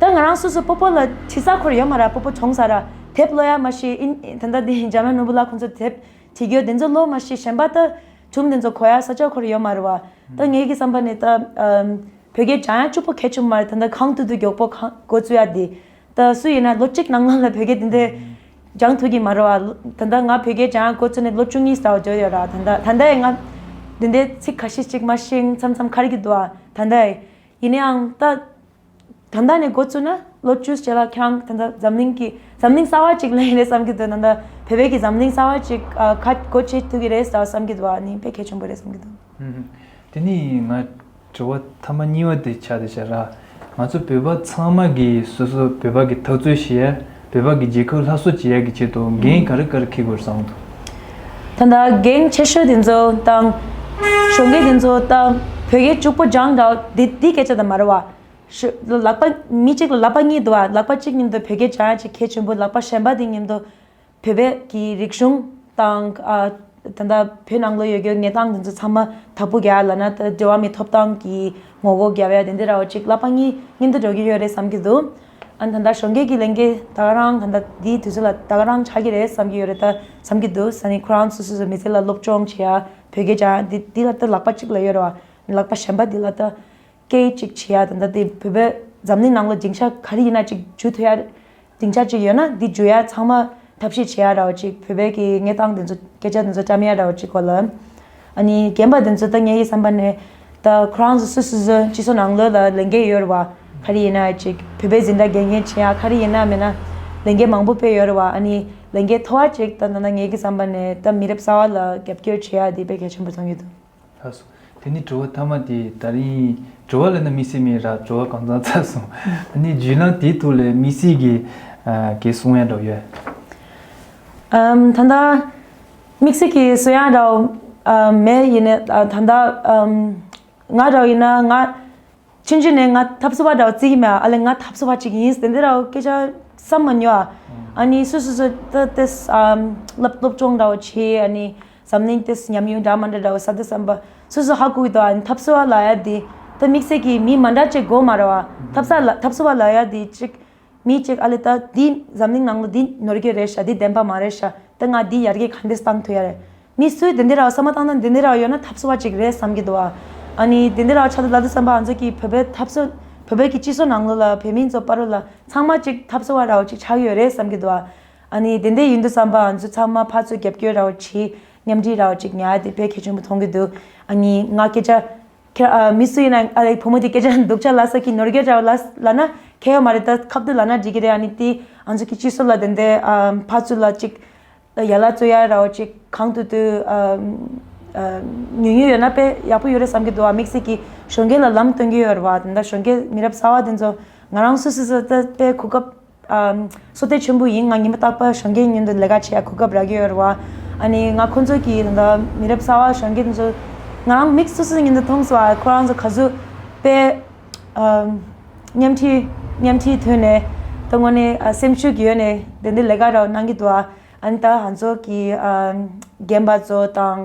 བ། ད་ང་རང་སོ་སོ་སྤོ་བོ་ལ་དྲི་ས་ཁོར་ཡོད་མ་རེད། སྤོ་བོ་གྲོངས་ས་ར་དེབ་ཀློག་ཡ་མ་ཤེས་ཨིན། ད་ལྟ་འདི་འཇམ་དབྱངས་ནོར་བུ་ལགས་ཁོང་ཚོ་དེབ་བྲིས་རྒྱུ་དེ་ཚོ་ཀློག་མ་ཤེས་གཞན་པ་ད་གྲུབ་དེ་ཚོ་གོ་ཡ་ས་ཆ་ཁོར་ཡོད་མ་རེད་བ། ད་ངེད་ཀྱི་བསམ་པ་ནས་ད་ཨམ་བོད་སྐད་སྦྱང་ཡ་གཅིག་པོ་གལ་ཆེན་པོ་མ་རེད། ད་ལྟ་གང་ཐུབ་ཐུབ་མགྱོགས་པོ་གང་འགོ་བཙུགས་ཡ་དེ། ད་སུ་ཡིན་ན་ལོ་གཅིག་ནང་ལ་བོད་སྐད་དེ་འདྲ་སྦྱང་ཐུབ་ཀྱི་མ་རེད་བ། ད་ལྟ་ང་བོད་སྐད་སྦྱང་འགོ་ཚུགས་ནས་ལོ་བཅུ་གཉིས་ལྟ་བུ་འགྲོ་ཡོད་ར། ད་ལྟ་ད་ལྟ་ཡང་ང་དེ་འདྲའི་ཚིག་ཁ་ཤས་ཅིག་མ་ཤེས་མཚམས་མཚམས་ཁ་རི་གི་འདུག་བ། ད་ལྟ་ཡིན་ན་ཡང་ད་ད་ལྟ་ནས་འགོ་བཙུགས་ན་ལོ་བཅུ་རྗེས་ལ་ཁྱེད་རང་ད་ལྟ་འཛམ་གླིང་གི་འཛམ་གླིང་གསར་བ་ཅིག་ལ་ཡིན་རེད་བསམ་གྱི་འདུག་ད་ལྟ་བོད་པའི་གི་འཛམ་གླིང་གསར་བ་ཅིག་ཨ་ཁ་སྒོ་ཕྱེ་ཐུབ་ཀྱི་རེད་བསམ་གྱི་འདུག་ཨ་ནི་དཔེ་གལ་ཆེན་པོ་རེད་བསམ་གྱི་འདུག་ཧུམ་ཧུམ། དེ་ནི་ང་དྲི་བ་མཐའ་མ་གཉིས་པ་དེ་ཆགས་བསྡད་ཤག་ར། ང་ཚོ་བོད་པ་ཚང་མ་གིས་སོ་སོ་བོད་པ་གི་འཐབ་རྩོད་བྱེད་ཡ། བོད་པ་གི་རྒྱལ་ཁབ་སླར་གསོ་བྱེད་ཡ་གི་ཆེད་དུ་འགན་ག་རེ་ག་རེ་འཁྱེར་དགོས་བསམ་འདུག་ད་ལྟ་འགན་ཆེ་ཤོས་དེ་ཚོ་དང་གཞོན་སྐྱེས་དེ་ཚོ་དང་བོད་སྐད་གཅིག་པོ་སྦྱང་འདྲ་འདི་འདི་སྐད་ཆ་དང་མ་རེད་བ། ཤ་ལག་པ་མི་གཅིག་ལ་ལག་པ་གཉིས་འདུག་བ། ལག་པ་གཅིག་མཉམ་དུ་བོད་སྐད་སྦྱང་ཡ་གཅིག་གལ་ཆེན་པོ། ལག་པ་གཞན་པ་དེ་མཉམ་དུ་བོད་པའི་གི་རིག་གཞུང་དང་ཨ་ད་ལྟ་བོད་ནང་ལ་ཡོད་རྒྱུ་གནས་སྟངས་དེ་ཚོ་ཚང་མ་དག་པོ་རྒྱག་ཡ་ལབ་ན་ད་འབྲེལ་བ་མི་ཐོབ་ཐང་གི་ངོ་རྒོལ་རྒྱག་ཡ་དེ་འདྲ་འདྲ་བོ་གཅིག་ལག་པ་གཉིས་མཉམ་དུ་འགྲོ་གི་ཡོད་རེད་བསམ་གྱི་འདུག་ཨ་ད་ལྟ་གཞོན་སྐྱེས་ཀྱི་ལས་འགན་ད་ག་རང་ད་ལྟ་འདིའི་དུས་ཚོད་ལ་ད་ག་རང་ཆགས་ཀྱི་རེད་བསམ་གྱི་ཡོད་རེད། ད་བསམ་གྱི་འདུག་ས་ནི་ཁོ་རང་སོ་སོ་སོ་མི་ཚེ་ལ་སློབ་སྦྱོང་བྱེད་ཡ་བོད་སྐད་སྦྱང་ཡ་འདི་འདི་ལ་ད་ལག་པ་གཅིག་ལ་ཡོད་རེད་བ། ལག་པ་གཞན་པ་འདི་ལ་ད་སྐད་ཅིག་བྱེད་ཡ་ད་ལྟ་དེ་བོད་པའི་འཛམ་གླིང་ནང་ལ་སྡིངས་ཆ་ག་རེ་ཡིན་ན་ཅིག་འཇུ་ཐུབ་ཡ་སྡིངས་ཆ་ཅིག་ཡོད་ན་འདི་འཇུ་ཡ་ཚང་མ་ཐབས་ཤེས་བྱེད་ཡ་འདྲ་བོ་ཅིག་བོད་པའི་གི་གནས་སྟངས་དེ་ཚོ་སྐད་ཆ་དེ་ཚོ་བཀྲམ་ཡ་འདྲ་བོ་ཅིག་སྐོར་ལ། ཨ་ནི་རྒན་པ་དེ་ཚོ་ད་ངའི་བསམ་པ་ནས་ད་ཁོ་རང་ཚོ་སོ་སོ་སོ་སྤྱི་ཚོགས་ནང་ལོགས་ལ་ལས་འགན་ཡོད་རེད་བ། ག་རེ་ཡིན་ན་ཅིག་བོད་པའི་འཛིན་གྲྭ་འགན་འཁྱེར་བྱེད་ཡ་ག་རེ་ཡིན་ན་མེད་ན་ལས་འགན་མང་པོ་དཔེ་ཡོད་རེད་བ། ཨ་ནི་ལས་འགན་མཐོ་བ་ཅིག་ད་ད་ངའི་བསམ་པ་ནས་ད་མི་རབས་གསར་བ་ལ་རྒྱབ་སྐྱོར་བྱེད་ཡ་དེ་དཔེ་གལ་ཆེན་པོ་མཐོང་གི་འདུག་ལགས་སོ། དེ་ནི་དྲི་བ་མཐའ་མ་དེ་ད་རིང་དྲི་བ་ལབ་ན་དམིགས་བསལ་མེད་ར། དྲི་བ་གང་ཚང་ཚར་སོང་། ཨ་ནི་བརྒྱུད་ལམ་དེའི་ཐོག་ལ་དམིགས་བསལ་གྱི་ཨ་གི་གསུང་ཡ་འདྲ་བོ་ཡོད། ཨམ་ད་ལྟ་དམིགས་བསལ་གྱི་གསུང་ཡ་འདྲ་བོ་ཨ་མེད། ཡིན་ནའི་ཨ་ད་ལྟ་ཨམ་ང་འདྲ་བོ་ཡིན་ན་ང་ཆུང་ཆུང་ནས་ང་འཐབ་རྩོད་པ་འདྲ་བོ་བརྩི་གི་མེད། ཨ་ལས་ང་འཐབ་རྩོད་པ་ཅིག་ཡིན་དེ་འདྲ་འདྲ་བོ་སྐད་ཆ་བསམ་མ་མྱོང་། ཨ་ཨ་ནི་སོ་སོ་སོ་ད་ཏེས་ཨམ་སློབ་སློབ་སྦྱོང་འདྲ་བོ་བྱེད། ཨ་ནི་འཛམ་གླིང་ཏེས་ཉམས་མྱོང་འདྲ་མ་འདྲ་འདྲ་བོ་ས་དེ་བསམ་པ་སོ་སོ་ཧ་གོ་གི་འདུག་ཨ་ནི་འཐབ་རྩོད་པ་ལབ་ཡ་དེ་ད་དམིགས་བསལ་གྱི་མི་མ་འདྲ་ཅིག་དགོས་མ་རེད་བ། འཐབ་ས་ལ་འཐབ་རྩོད་པ་ལབ་ཡ་དེ་ཅིག་མི་གཅིག་ཨ་ལེ་ད་འདི་འཛམ་གླིང་ནང་ལ་འདི་ནོར་གྱི་རེད་ཤག་འདི་བདེན་པ་མ་རེད་ཤག་ད་ང་འདི་ཡར་རྒྱས་ག་འདྲས་བཏང་ཐུབ་ཡ་རེད། མི་སུས་འདི་འདྲ་ར་བསམ་བློ་བཏང་ན་འདི་འདྲ་ར་ཡོད་ན་འཐབ་རྩོད་པ་ཅིག་རེད་བསམ་གྱི་འདུག་ཨ། ཨ་ནི་འདི་འདྲ་ར་ཆགས་འདུག་ལབ་དུས་ཙམ་པ་ང་ཚོ་གི་བོད་པའི་འཐབ་རྩོད་བོད་པའི་གི་སྤྱི་ཚོགས་ནང་ལོགས་ལ་བོད་མི་ཚོ་བར་ལ་ཚང་མ་ཅིག་འཐབ་རྩོད་པ་ར་ཅིག་ཆགས་ཡོད་རེད་བསམ་གྱི་འདུག་ཨ། ཨ་ནི་དེ་འདྲ་ཡིན་དུས་ཙམ་པ་ང་ཚོ་ཚང་མ་ཕར་ཚུར་རྒྱབ་སྐྱོར་ར་བྱེད། མཉམ་འབྲེལ་ར་ཅིག་ཉར་དེ་དཔེ་གལ་ཆེན་པོ་མཐོང་གི་འདུག་ཨ་ནི་ང་སྐད་ཆ་ཁྱེད་ཨ་མི་སུ་ཡིན་ན་ཨ་ལེ་བུ་མོ་དེ་སྐད་ཆ་སྡུག་ཅག་ལབ་ས་ཀི་ནོར་སྐད་ཅག་ལབ་ལབ་ན་ཁྱད་ཡོད་མ་རེད། ད་ཁ་བརྡ་ལབ་ན་འགྲིག་གི་རེད། ཨ་ནི་དེ་ང་ཚོ་གི་སྤྱི་ཚོགས་ལ་དེ་འདྲའི་ཨ་ཕར་ཚུར་ལ་ཅིག་ཡ་ལ་བཙོ་ཡ་ར་བ་ཅིག་གང་ཐུབ་ཐུབ་ཨ་ཨ་ཉུང་ཉུང་ཡོད་ན་དཔེ་ཡག་པོ་ཡོད་རེད་བསམ་གྱི་འདུག་ཨ་དམིགས་བསལ་གྱི་གཞོན་སྐྱེས་ལ་ལམ་སྟོན་གྱི་ཡོད་རེད་བ། དེ་འདྲ་གཞོན་སྐྱེས་མི་རབས་གསར་བ་དེ་ཚོ་ང་རང་སུ་སུ་སུ་ད་དཔེ་གོ་སྐབས་ཨམ་བསོད་བདེ་ཆེན་པོ་ཡིན། ང་ཉི་མ་རྟག་པར་གཞོན་སྐྱེས་མཉམ་དུ་ལས་ཀ་བྱེད་ཡ་གོ་སྐབས་རག་གི་ཡོད་རེད་བ། ཨ་ནི་ང་ཁོང་ཚོ་གི་ད་མི་རབས་གསར་བ་གཞོན་སྐྱེས་དེ་ཚོ་ ང་རང་མིག་སོ་སོའི་ཉིན་དུ་མཐོང་སོང་བ། ཁོ་རང་ཚོ་ག་ཚོད་དཔེ་ཨམ། མཉམ་ཁྲིད་མཉམ་ཁྲིད་ཐོག་ནས་ད་དངོས་གནས་ཨ། སེམས་ཤུགས་ཡོད་ནས་དེ་འདྲའི་ལས་ཀ་ར་གནང་གི་འདུག་ཨ། ཨ་ནི་ད་ང་ཚོ་གི་ཨམ། རྒན་པ་ཚོ་དང་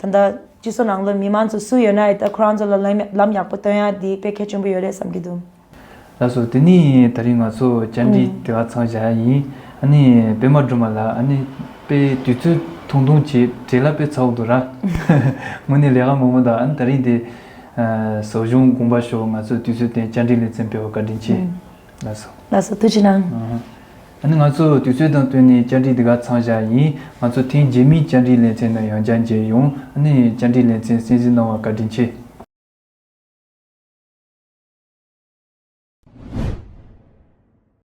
ད་ལྟ་སྤྱི་ཚོགས་ནང་ལ་མི་མང་ཚོ་སུ་ཡོད་ན་ད་ཁོ་རང་ཚོ་ལ་ལམ་ལམ་ཡག་པོ་སྟོན་ཡ་འདི་དཔེ་གལ་ཆེན་པོ་ཡོད་རེད་བསམ་གྱི་འདུག་ལགས་སོ། དེ་ནི་ད་རིང་ང་ཚོ་བཅར་འདྲི་ཨུམ། དེ་ག་ཚང་བཞག་ཡིན། ཨ་ནི་པད་མ་སྒྲོལ་མ་ལགས། ཨ་ནི་དཔེ་དུས་ཚོད་ཐུང་ཐུང་བྱས་བྲེལ་བ་དཔེ་ཚ་བོ་འདུག་ར། དངོས་གནས་ལས་ཀ་མང་པོ་འདུག་ཨ་ནི་ད་རིང་དེ་ཨ། ཟབ་སྦྱོང་དགོངས་པ་ཞུ། ང་ཚོ་དུས་ཚོད་བཏོན་བཅར་འདྲི་ལེ་ཚན་སྤེལ་བར་བཀའ་དྲིན་ཆེ། ཨུམ། ལགས་སོ། ལགས་སོ། ཐུགས་རྗེ་གནང་། ཨ་ནི་ང་ཚོ་དུས་ཚོད་དང་བསྟུན་ནས་བཅར་འདྲི་འདི་ག་ཚང་བཞག་ཡིན། ང་ཚོ་ཐེངས་རྗེས་མའི་བཅར་འདྲི་ལེ་ཚན་ནང་ཡང་བསྐྱར་མཇལ་ཡོང་། ཨ་ནི་བཅར་འདྲི་ལེ་ཚན་གསན་གཟིགས་གནང་བར་བཀའ་དྲིན་ཆེ།